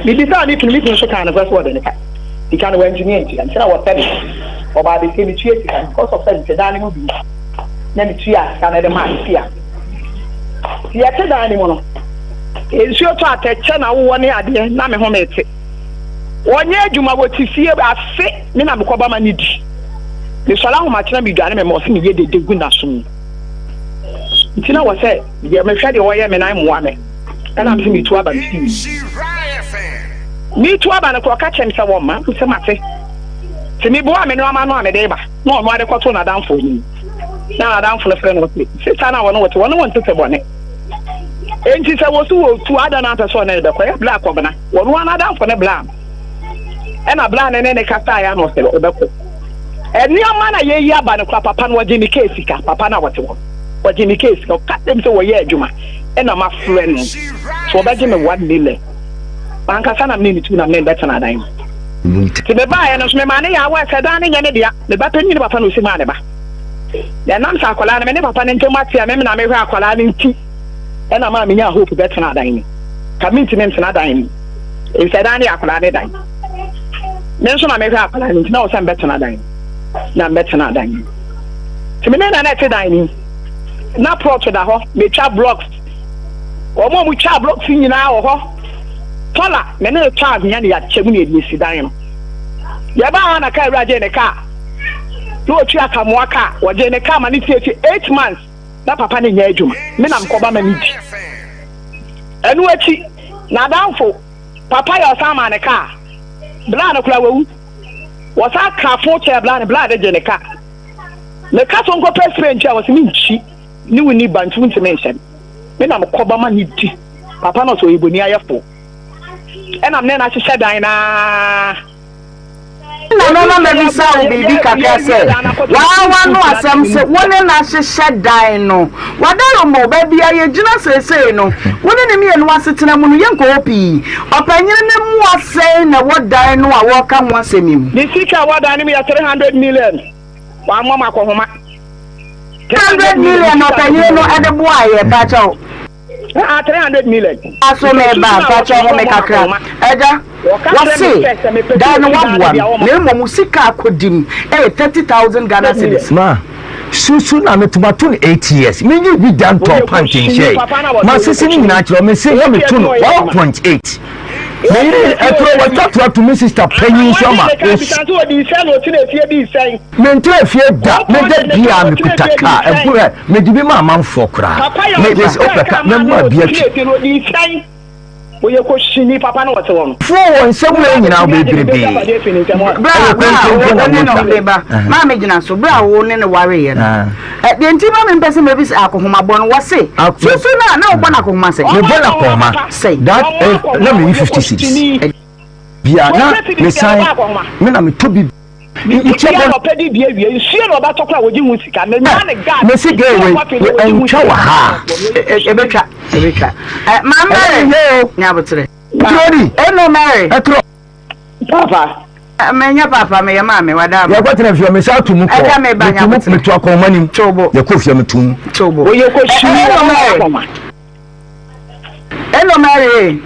E: Mebisaa me kunu, me kunu nso kaa nokorɛ sɛ ɔde ne ka. Sika no wantumi antua nti na wɔsɛ me ɔbaa bɛsie metua sika no because of sɛ mete dan no mu bi nti na metua sika no de maa ne fie a yɛte dan no mu no nsuo tɔ atɛkyɛ na wowɔ ne adeɛ na me ho mete wɔnyɛ adwuma wɔte fie afe me na mekɔba ma ne di mesɔre ahomakyena medwane me ma ɔse meyɛ dede gu n'aso mu nti na wɔ sɛ deɛ mehwɛ deɛ ɔyɛ me nan mmoa me ɛna mese metu aba me fie. Metu aba no koraa ɔka kyerɛɛ me sɛ wɔmma. Mese mate. Nti meboaa me nnoɔma ano a mede reba na ɔno ara de kɔtoo n'adamfo anim. Na n'adamfo no frɛ no ɔse, sista no a wɔne wo te, wɔne wo nte sɛ bɔne. Enti sɛ wɔse wɔretu a, adɛn na ampɛ sɛ ɔne no bɛkɔ? Ɛyɛ bla kɔbena. Wɔno ara n'adamfo ne bla no. Ɛna bla no ne no kasaeɛ a na ɔse ɔbɛkɔ. Nneɛma na yɛyi aba no koraa papa no ɔgye me kaa sika, papa no a wɔte hɔ no, ɔgye me kaa sika. Ɔka kyerɛ me sɛ wɔyɛ adwuma ɛna mafrɛ no sɛ ɔbɛgye me 1 million. Mankasa na mene ne tu na mene no bɛtena dan mu. Nti mebaeɛ no nso memaa ne yɛ aware sɛ dan no nyɛ ne dea. Me ba panin ne papa na ɔsi maa ne ba. Na ɛnam sɛ akwadaa no me ne papa no ntam ate a me na mehwɛ akwadaa no nti ɛna maa menyaa hope bɛtena dan mu. Ka mentumi ntena dan mu. Efisɛ dan no yɛ akwadaa no dan. Me nso na mehwɛ akwadaa no nti na wɔ sɛ mbɛtena dan mu. Na mbɛtena dan mu. Nti me ne na na ɛte dan no mu. Na plot da hɔ, metwa blocks. Wɔn a wɔtwaa blocks nyinaa wɔ hɔ. Tɔla, me ne no tɔ ahwea na yɛakyɛ mu na yɛde asi dan no. Yɛbaa hɔ na kaa wura gyee ne kaa. Na ɔtua akamoa kaa. Wɔgyee ne kaa ma no siesie 8 months na papa no nyɛ adwuma. Me na mekɔba ma no di. Ɛno akyi, n'adamfo papa yɛ ɔsan maa ne kaa. Bla no koraa wawu. Wɔsan ka fo kyɛɛ bla no, bla de gye ne kaa. Meka so nkɔpɛ spray nkyɛn a wɔse mentwi ne wo ni ba nti wontumi nhyɛ me. Me na mekɔba ma no di. Papa no ɔsɛ ɔyɛ boni ayɛfo. Ɛna me ne no ahyehyɛ dan naa.
B: Na mɛma mabisa wo biribi kakra sɛ, waa w'ano asɛm se wo ne no ahyehyɛ dan no, w'adaromo, baabi a yɛgyina seesei no, wo ne ne mmienu asetena mu no, yɛnkɔ hɔ pii. Ɔpanyin no mmoa sɛn na ɛwɔ dan no a wɔreka ho asɛm yi mu?
E: Ne sika a ɛwɔ dan no mu yɛ 300 million. Wammɔ me akɔhoma.
B: 300 million na ɔpanyin no de boaeɛ, pakyɛw.
E: Ah, 300 million.
B: Aso me ba, mpakyɛ ho me kakra. Agya, wɔse dan no waboa no, na mmom sika akɔdim ɛyɛ 30,000 Ghana cedis.
C: Ma, susu na me tuma to no 8 years. Me nyi bi da ntɔ pant nhyɛ. Ma sisi ne nyinaa kyerɛ me se na me to no 1.8. Me yere ɛtoro wɔtwa to ato me sister panyin nso ama. Mentra fie da, meda bia mekuta kaa, ɛmpo ɛ, mede bi ma amanfoɔ koraa. Me me wopɛ ka, mɛma bi atwi. Foɔ wɔ nsɛm wei nyinaa bebrebe.
B: Berɛ a berɛ a wo ne no meba maa me gyina so berɛ a wo ne no wareeɛ no deɛ nti ma mempɛ sɛ mɛbisa akɔhomabɔ no wɔse susu no a na wobɔ no akɔhoma sɛn?
C: Mebɔ no akɔhoma
B: sɛn?
C: That na meyi 50 cedis bia na mesan me na metɔ bi.
E: Nkyɛ bɔ ɔpɛ di bia wie nsuo na ɔbɛtɔ kora wɔgye ho sika menya ne gas.
C: Mesi gay wei ɛntwa wɔ ha.
B: Ebetwa ebetwa maa Mary nyabotere.
C: Troni.
B: Eno Mary.
C: Ɛtrɔ.
E: Papa.
B: Menyɛ papa, meyɛ maame, wada ama.
C: Yɛkɔtena fie, mesan to mu kɔ.
B: Ɛda me ba
C: Meto mu,
B: nyabotere.
C: meto akɔnma nim.
B: Tobo.
C: Yɛkɔ fie, meto mu.
B: Tobo.
E: Oyɛ kɔ
B: Ɛ-
E: sui
B: ɛ-
E: wɔ
B: Ɛnɔ Mary.
E: akɔma.
B: Ɛnɔ Mary.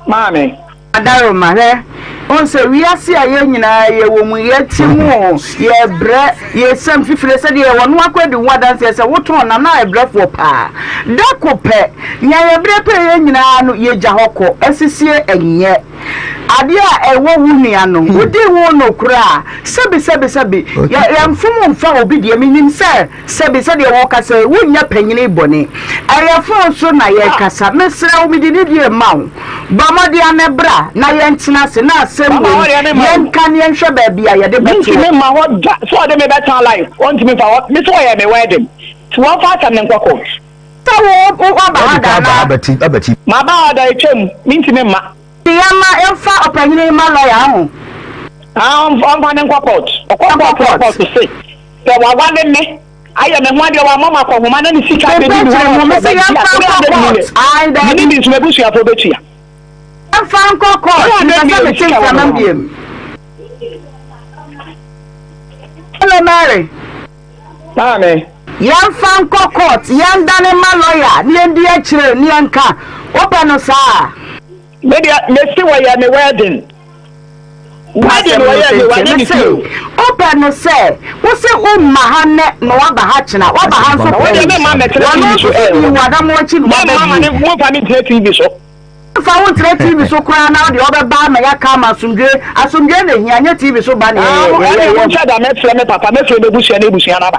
E: Maame.
B: Adaroma, hwɛ, wohu sɛ wiase a yɛn nyinaa yɛwɔ mu, yɛte mu o, yɛbrɛ, yɛsiam fifire sɛdeɛ yɛwɔ no akɔ adi ho adanseɛ sɛ wotɔn nam na ayɛ brɛfoɔ paa. Da ko pɛ, nea yɛbrɛ pɛ yɛn nyinaa no, yɛgya hɔ kɔ. Asisie ɛnyɛ. Adeɛ a ɛwɔ wo nua no, wodi ho nokorɛ a, sɛbi sɛbi sɛbi, yɛ, yɛmfom mfa obi deɛ, menim sɛ, Sɛbi, sɛdeɛ wɔkasa yi, wonyɛ panyini bɔne. Ɛyɛ fon so na yɛrekasa. Mesrɛ wo, mede nidie rema wo. Bɔ mmɔden ara na bra na yɛntena ase na asɛm
E: Mama
B: wei,
E: hɔ deɛ memma o.
B: yɛnka na yɛnhwɛ baabi a yɛde
E: Mentumi
B: bɛtoɔ.
E: mma hɔ da sɛ ɔde me bɛtena live ɔntumi mfa hɔ me sɛ ɔyɛ me wedding nti wɔmfa asɛm no nkɔ court.
B: Sɛ wo, wo, woaba ha
C: Wadi
B: da
C: kan aba
B: anaa?
C: abɛti abɛti.
E: Maba hɔ da atwam mentumi mma.
B: Nti yɛmma, yɛmfa ɔpanyini yi mma lɔya ho.
E: Ah, ɔmfa no nkɔ court. Ɔkɔ
B: Ɔnkɔ
E: court na
B: court.
E: court se sɛ wawale me ayɛ me ho adeɛ wamma me akɔnhoma na ne sika
B: Mepɛ
E: bɛdi me hɔ
B: kyerɛ
E: na
B: mu,
E: ɔsɛ
B: mese
E: ɔbɛgye a
B: yɛmfa nkɔ
E: 300
B: court.
E: million.
B: Ae,
E: Me ne
B: daabi.
E: me nso m'abusuafoɔ bɛtua.
B: Yɛmfa nkɔ court,
E: 300
B: mepɛ sɛ
E: million
B: mete
E: sika wɔ me
B: mframa
E: hɔ.
B: biom. Hello, Mary.
E: Maame.
B: Yɛmfa nkɔ court, yɛndane mma lawyer na yɛndi akyire na yɛnka. Wopɛ no saa a?
E: Me deɛ mese wɔyɛ me wedding. Wedding
B: Asɛm no
E: wɔyɛ me
B: tenten.
E: wanyɛ me
B: Mese
E: fie o.
B: wopɛ no sɛ wose womma ha nnɛ na woaba ha kyena, woaba ha nso
E: Na wo deɛ
B: pɛn.
E: memma mmɛtena
B: Wɔno
E: TV
B: nso
E: so
B: so
E: ɛ
B: dii
E: o.
B: w'adamɔ akyi na woaba
E: Memma ma
B: bio.
E: ne momfa me ntena TV so.
B: Mfa wo ntena TV so koraa na wodeɛ wobɛba ama yɛaka ama asomdwoe. Asomdwoe na ɛhia, nyɛ TV so ba na
E: Ah, mo
B: yɛyɛ
E: ɛne
B: yɛyɛ.
E: monkyɛ da mɛfrɛ me papa, mɛfrɛ m'abusua na abusua no aba.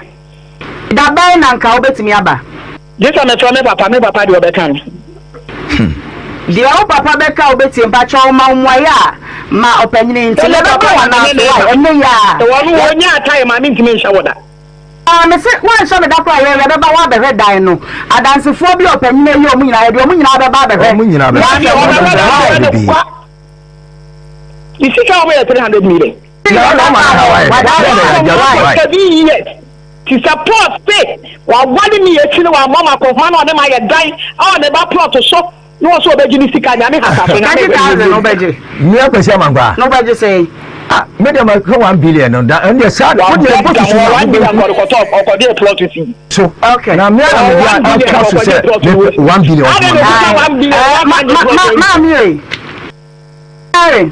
B: Da bɛn na nka wobɛtumi aba?
E: Gye sɛ mefrɛ me papa, me papa deɛ ɔbɛka no.
B: Deɛ wo papa bɛka a wobɛtie, mpakyɛw ma wo mmuaeɛ a ma ɔpanyini nti
E: Sɛ me
B: yɛbɛba
E: papa na
B: w'anan
E: me ne
B: so
E: ne
B: wai
E: ba.
B: ɛnnɛ yi ara
E: Sɛ wɔn
B: yɛ
E: wɔnyaa time a mentumi nhyɛ wo da.
B: Ah mese woanhyɛ me da koraa yɛ yɛbɛba hɔ abɛhwɛ dan no adansefoɔ bi a ɔpanyini ayi wɔn nyinaa yɛde wɔn nyinaa bɛba abɛhwɛ
C: Wɔn nyinaa
B: ne
C: bɛba.
E: Maame
B: yɛahwɛ
E: wɔbɛba
B: wɔn
E: na
B: wai.
E: wɔbɛhwɛ no kwa. Ne sika a wɔyɛ 300 million.
C: Na ɔna ɔma no ha wayɛ dɛ. Sɛ na yɛagya so wai.
E: Seven years. Ti sɛ Paul se waware me akyi no wammɔ me akɔnhoma na ɔne me ayɛ dan a ne ba plot so na ɔsɛ ɔbɛgye ne sika Nyame hasaso Nyame
B: 30,000 no wobɛgye.
C: Nua Kwasi Amankwaa.
B: Na wobɛgye sɛn?
C: Ah, me deɛ ma hwɛ 1 billion no da ɛndeɛ saa wo deɛ
E: Wabɔ
C: bɔ
E: dam
C: susu
E: wɔ
C: na
E: 1 billion
C: wobɛhu
E: kɔde kɔtɔ ɔkɔgye plot si.
C: so
B: Okay.
C: na me ara
E: Wɔ
C: mede
E: 1 billion
C: aka so
E: kɔkɔgye
C: sɛ
E: plot
C: mepɛ
E: wɔ.
C: 1 billion
E: Adɛn
C: ɔsoma
E: na
C: me.
E: ɔkuta
B: Aye.
E: 1 billion
B: Eh, ma
E: wamfa ngye
B: ma
E: plot
B: ma
E: nsi?
B: maame oi. Mary.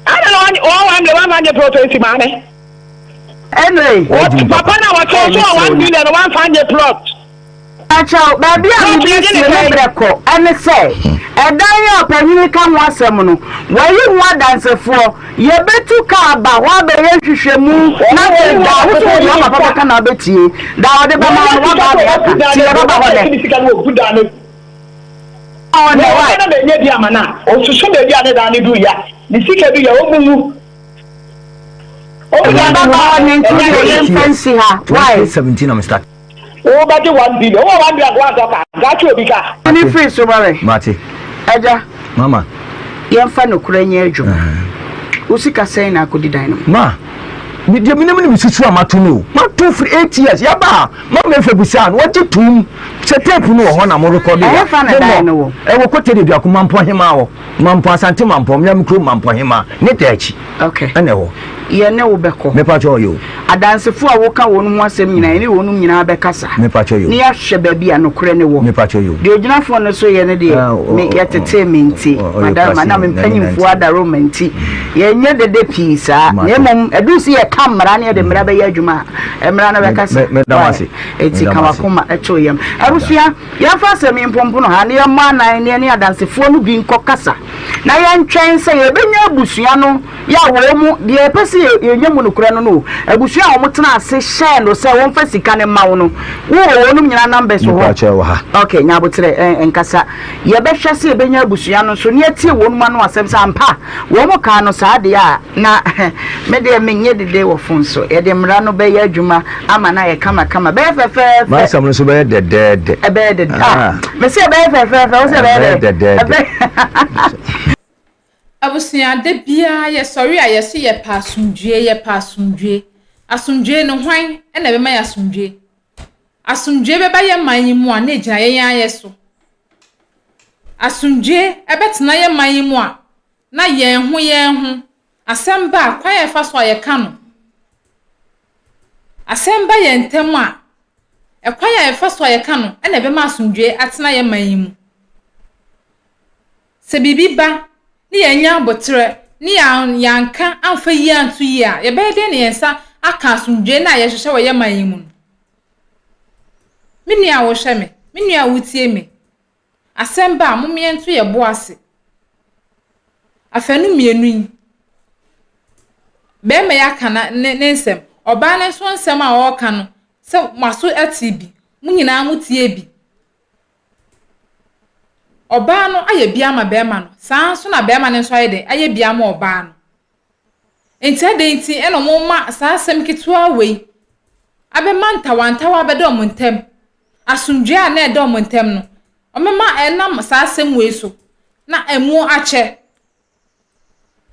E: Adɛn na wɔn 1 billion wamfa ngye plot nsi maame?
B: Anyway.
C: Wagye mu
E: Papa
C: papa.
E: na wɔkyɛw so a 1 billion wamfa ngye plot.
B: Kyɛw, baabi a
E: Plot
B: mede
E: yɛgye
B: sie
E: ne
B: me
E: sɛn?
B: berɛ kɔ ne sɛ, ɛdan yi a ɔpanyin ka ho asɛm no, wɔayi ho adansefoɔ. Yɛbɛtu kaa aba hɔ abɛyɛ nhwehwɛmu na
E: Wɔn
B: afei
E: wɔyi
B: da
E: ho
B: a wo sɛ
E: adansefoɔ
B: wɔde
E: yi
B: wo papa
E: sika.
B: bɛka na wobɛtie. Da a wɔde bɛma
E: Wɔnya
B: wo no,
E: sika
B: woaba
E: sɛ
B: abɛka.
E: wɔbu dan
B: Nti
E: no agu,
B: yɛbɛba hɔ
E: wɔbɛtake
B: nnɛ.
E: ne sika no wɔbu dan no agu.
B: Ɔɔ
E: Na
B: nnɛ,
E: ɔbɛ
B: wai.
E: na manya bi ama no a, ɔsusu baabi a ne dan no du ya, ne sika du ya, ɔmu nwu. Ɔmu dan no
B: Yɛbɛba
E: nwu
B: hɔ nnɛ nti
E: ɛnyɛ
B: wodeɛ
E: hwee.
B: yɛmfa nsi ha, wai.
C: 2017 na me start.
E: Wo bɛgye 1 billion, wowɔ 1 billion nka wantɔ kaa, nka atwe obi kaa.
B: Mene
C: Mate.
B: firi so bare.
C: Mate.
B: Agya.
C: Mama.
B: Yɛmfa nokorɛ nyɛ adwuma. Wo sika sɛn na akɔdi dan no mu?
C: Ma, me deɛ menim ne me susu a mato no o. Mato firi 8 years. Yɛba a, mama efe bisaa no, wɔgye toom sɛ tape no wɔ hɔ na mo rekɔdo a.
B: Ɛhefa na dan no wɔ?
C: Ɛwɔ Kotede Duako, Mampɔn Hemaa hɔ. Mampɔn, Asante Mampɔn, mmea me kurom Mampɔn Hemaa, ne da akyi.
B: Okay.
C: Ɛna ɛwɔ.
B: Yɛne wo bɛkɔ.
C: Mepa kyɛw yo.
B: Adansefo a woka wɔn ho asɛm nyinaa, yɛne wɔnom nyinaa bɛkasa.
C: Mepa kyɛw yo.
B: Na yɛahwɛ baabi a nokorɛ no wɔ.
C: Mepa kyɛw yo.
B: Deɛ ogyina fon no so yɛ no deɛ,
C: Ah, o,
B: me,
C: o,
B: yɛtetee me nti,
C: o, o,
B: madaroma, na me
C: n'ani na
B: mpanyimfoɔ
C: nti.
B: adaroma nti, yɛnyɛ dede pii saa. Na
C: Mate.
B: mmom, ɛduru sɛ yɛka mmara na yɛde mmara bɛyɛ adwuma a, mmara no
C: Me-
B: bɛkasa.
C: me- meda mo
B: Why?
C: ase.
B: Enti
C: Meda
B: ka
C: mo ase.
B: w'akoma to yam. Abusua, yɛmfa asɛm yi mpompono ha na yɛmmɔ anan na yɛne adansefoɔ no bi nkɔkasa, na yɛntwɛn sɛ yɛbɛnya abusua no yɛ a wɔn mu deɛ yɛpɛ sɛ yɛnya mu nokorɛ no no o, abusua a wɔtenaa ase hyɛɛ no sɛ wɔmfa sika no mma wo no, wowɔ wɔnom nyinaa numbers wɔ hɔ?
C: Mepakyɛw wɔ ha.
B: Ok, nya aboterɛ, ɛ, nkasa. Yɛbɛhwɛ sɛ yɛbɛnya abusua no nso na yɛatie wɔnom ano asɛm sɛ ampa wɔn kaa no saa deɛ a, na me deɛ menyɛ dede wɔ fon so. Yɛde mmara no bɛyɛ adwuma ama no ayɛ kamakama. Ɛbɛyɛ fɛfɛɛfɛ.
C: M'asɛm no nso bɛyɛ dɛdɛɛdɛ.
B: Ɛbɛyɛ dɛdɛ. Ah, mese ɛbɛyɛ fɛfɛɛfɛ, wo sɛ ɛbɛyɛ dɛ?
C: Ɛbɛyɛ dɛdɛɛdɛ.
A: Abusua, da biara yɛsɔre a yɛse yɛpɛ asomdwoeɛ, yɛpɛ asomdwoeɛ. Asomdwoeɛ no, hwan na ɛbɛma yɛn asomdwoeɛ? Asomdwoeɛ bɛba yɛn man yi mu a, na ɛgyina yɛn ara yɛn so. Asomdwoeɛ bɛtena yɛn man yi mu a, na yɛn ho yɛn ho. Asɛm ba a, kwan a yɛfa so a yɛka no. Asɛm ba yɛn ntam a, ɛkwan a yɛfa so a yɛka no na ɛbɛma asomdwoe atena yɛn man yi mu. Sɛ biribi ba ne yɛannya aboterɛ ne yɛanka amfa yie anto yie a, yɛbɛyɛ dɛn na yɛn nsa aka asomdwoe no a yɛhwehwɛ wɔ yɛn man yi mu no? Me nua a wohwɛ me, me nua a wotie me, asɛm ba a, mom yɛnto yɛn bo ase. Afanu mmienu yi, barima yi aka na ne ne nsɛm, ɔbaa no nso nsɛm a ɔreka no, sɛ mo aso te bi, mo nyinaa motie bi. Ɔbaa no ayɛ bi ama barima no, saa ara nso na barima no nso ayɛ dɛn, ayɛ bi ama ɔbaa no. Enti adɛn nti na wɔma saa asɛm ketewa wei abɛma ntawantawa abɛda wɔn ntam? Asomdwoeɛ a na ɛda wɔn ntam no, wɔbɛma ɛnam saa asɛm wei so na ɛmu akyɛ.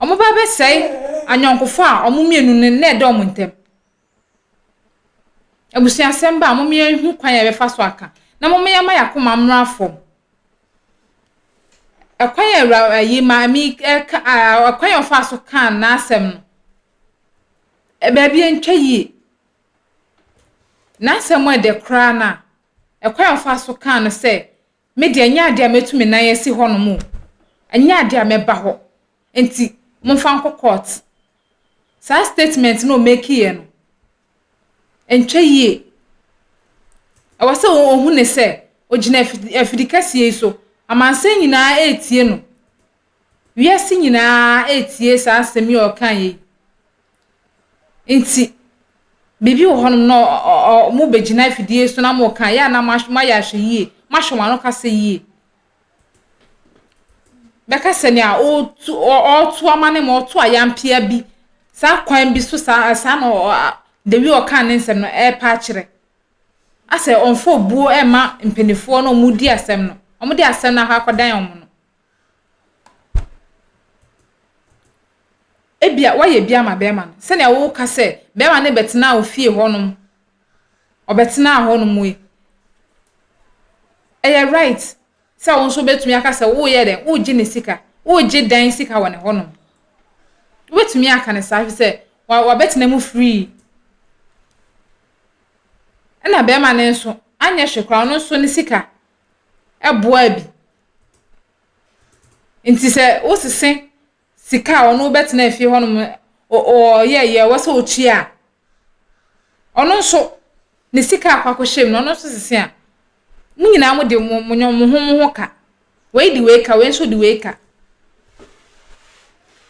A: Wɔbɛba abɛsɛe ayɔnkofa a wɔn mmienu no na ɛda wɔn ntam. Abusuasɛm ba a, momma yɛnhu kwan a yɛbɛfa so aka, na momma yɛmma yɛn akoma mmra fam. Ɛkwan a awura ayi maame yi ɛka ɛkwan a ɔfaa so kaa n'asɛm no, baabi ntwa yie. N'asɛm ɛdɛ koraa no a, ɛkwan a ɔfaa so kaa no sɛ, me deɛ ɛnyɛ adeɛ a mɛtu me nan asi hɔnom o, ɛnyɛ adeɛ a mɛba hɔ, nti momfa nkɔ court. Saa statement no a ɔmekiiɛ no, ɛntwa yie. Ɛwɔ sɛ ɔhu ne sɛ ɔgyina afidi kɛseɛ yi so, amansan nyinaa retie no. Wiase nyinaa retie saa asɛm yi a ɔkaeɛ yi. Nti, biribi wɔ hɔnom na mobɛgyina afidie so na moka yɛ a na moayɛ ahwɛyie, moahwɛ mo ano kasa yie. Bɛka sɛ nea ɔretu ɔreto ama ne ma ɔto ayampea bi saa kwan bi so saa saa na ɔ the way ɔkaa ne nsɛm no ɛrepa akyerɛ. Asɛ ɔmfa obuo mma mpanimfoɔ no a wɔredi asɛm no, wɔde asɛm no akɔ akɔdan wɔn no. Ebia woayɛ bi ama bɛrima no sɛnea woka sɛ bɛrima no bɛtenaa wo fie hɔnom, ɔbɛtenaa hɔnom yi. Ɛyɛ right sɛ wo nso wobɛtumi aka sɛ woreyɛ dɛn, woregye ne sika, woregye dan sika wɔ ne hɔnom. Wobɛtumi aka no saa ɛfiri sɛ wabɛtena mu free. Ɛna bɛrima no nso anyɛ hwee koraa, ɔno nso ne sika boaa bi. Nti sɛ wosese sika a ɔno bɛtena fie hɔnom ɔyɛ yɛ ɛwɔ sɛ ɔtua a, ɔno nso ne sika akɔ akɔhyɛ mu no, ɔno nso sese a, mo nyinaa mo de mo mo mo ho mo ho ka. Wei de wei ka, wei nso de wei ka.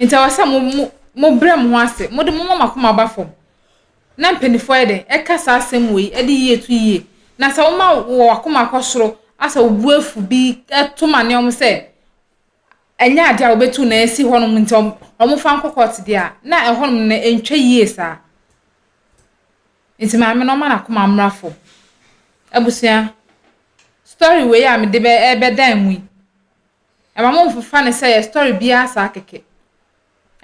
A: Nti ɛwɔ sɛ mo mo mo brɛ mo ho ase, mo de mo ma mo akoma ba fam. Na mpanimfoɔ ayɛ dɛn ɛka saa asɛm wei ɛde yie to yie. Na sɛ woma wɔ akoma kɔ soro asɛ wo bo afu bi ɛto ma nneɛma sɛ ɛnyɛ adeɛ a wɔbɛtu na asi hɔnom nti wɔmfa nkɔ court deɛ a, na ɛhɔnom no ɛntwa yie saa. Nti maame no ɔma n'akoma mmra fam. Abusua, story wei a mede bɛ ɛbɛdan mu yi, ɛma momfa no sɛ yɛ story biara saa kɛkɛ.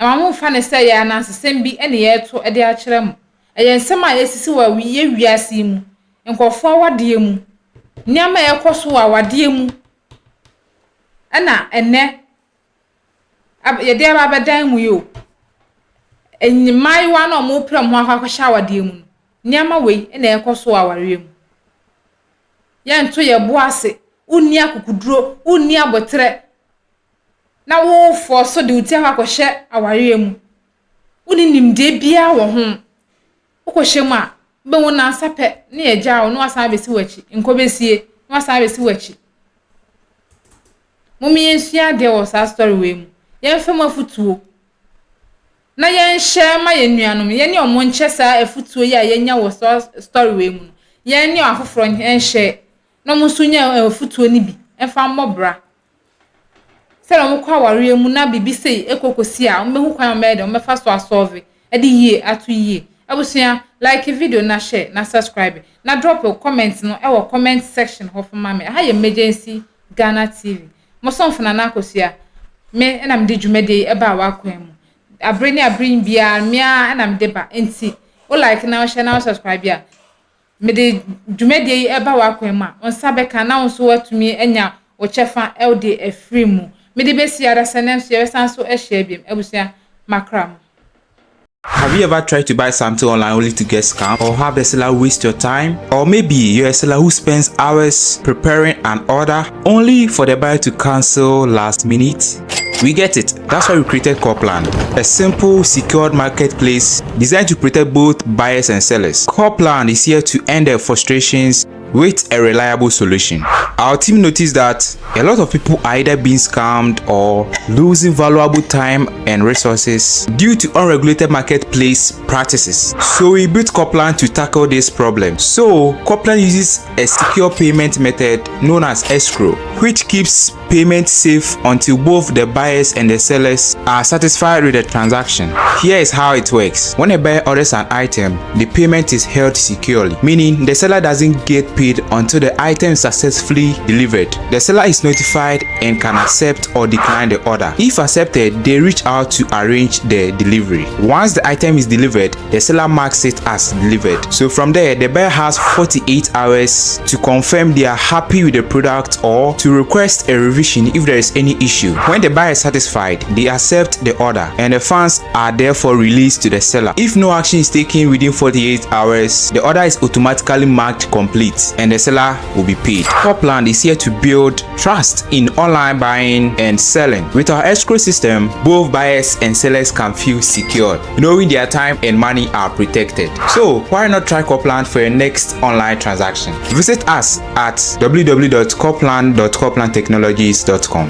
A: Ɛma momfa no sɛ yɛ anansesɛm bi na yɛreto de akyerɛ mo. Ɛyɛ nsɛm a ɛsisi wɔ yɛ wiase yi mu, nkurɔfoɔ awadeɛ mu, nneɛma a ɛrekɔ so wɔ awadeɛ mu. Ɛna ɛnnɛ yɛde aba abɛdan mu yi o, mmaayewa no a wɔrepere wɔn ho akɔ akɔhyɛ awadeɛ mu no, nneɛma wei na ɛrekɔ so wɔ awareɛ mu. Yɛnto yɛn bo ase, wonni akokoduro, wonni aboterɛ, na wofɔɔso de wo ti akɔ akɔhyɛ awareɛ mu. Wonni nimdeɛ biara wɔ ho. Wokɔhyɛ mu a, wobɛhu nnansa pɛ na yɛagyaa wo na woasan abɛsi w'akyi. Nkɔbɛsie na woasan abɛsi w'akyi. Mom yɛnsua adeɛ wɔ saa story wei mu. Yɛmfa mu afotuo na yɛnhyɛ ma yɛn nuanom. Yɛne wɔn nkyɛ saa afotuo yi a yɛanya wɔ saa story wei mu no. Yɛne afoforɔ nhyɛ na wɔn nso nya afotuo no bi mfa mmɔ bra. Sɛdeɛ wɔkɔ awareɛ mu na biribi sei kɔ kɔsi a, wɔbɛhu kwan a wɔbɛyɛ dɛn, wɔbɛfa so asɔlve de yie ato yie. Abusua, like video na share na subscribe na drop wo comment no wɔ comment section hɔ fa ma me. Aha yɛ Emergency Ghana TV. Mo somfo Nana Akosua, me na mede dwumadie yi baa w'akwan mu. Abere ne abere biara, me ara na mede ba. Nti, wo like na wo share na wo subscribe a, Mede dwumadie yi ba w'akwan mu a, wo nsa bɛka na wo nso woatumi anya wo kyɛfa de afiri mu. Mede bɛsi ara sɛ nnɛ nso yɛbɛsan so ahyia biom. Abusua, makra mo.
G: Have you ever tried to buy something online only to get scammed or have the seller waste your time? Or maybe you're a seller who spends hours preparing an order only for the buyer to cancel last minute? We get it. That's why we created Copland, a simple, secured marketplace designed to protect both buyers and sellers. Copland is here to end their frustrations with a reliable solution. Our team noticed that a lot of people are either being scammed or losing valuable time and resources due to unregulated marketplace practices. So we built Copland to tackle this problem. So Copland uses a secure payment method known as escrow, which keeps payment safe until both the buyers and the sellers are satisfied with the transaction. Here is how it works. When a buyer orders an item, the payment is held securely, meaning the seller doesn't get paid until the item is successfully delivered. The seller is notified and can accept or decline the order. If accepted, they reach out to arrange the delivery. Once the item is delivered, the seller marks it as delivered. So from there, the buyer has 48 hours to confirm they are happy with the product or to request a revision if there is any issue. When the buyer is satisfied, they accept the order and the funds are therefore released to the seller. If no action is taken within 48 hours, the order is automatically marked complete and the seller will be paid. Copland is here to build trust in online buying and selling. With our escrow system, both buyers and sellers can feel secure, knowing their time and money are protected. So why not try Copland for your next online transaction? Visit us at www.copland.coplandtechnologies.com.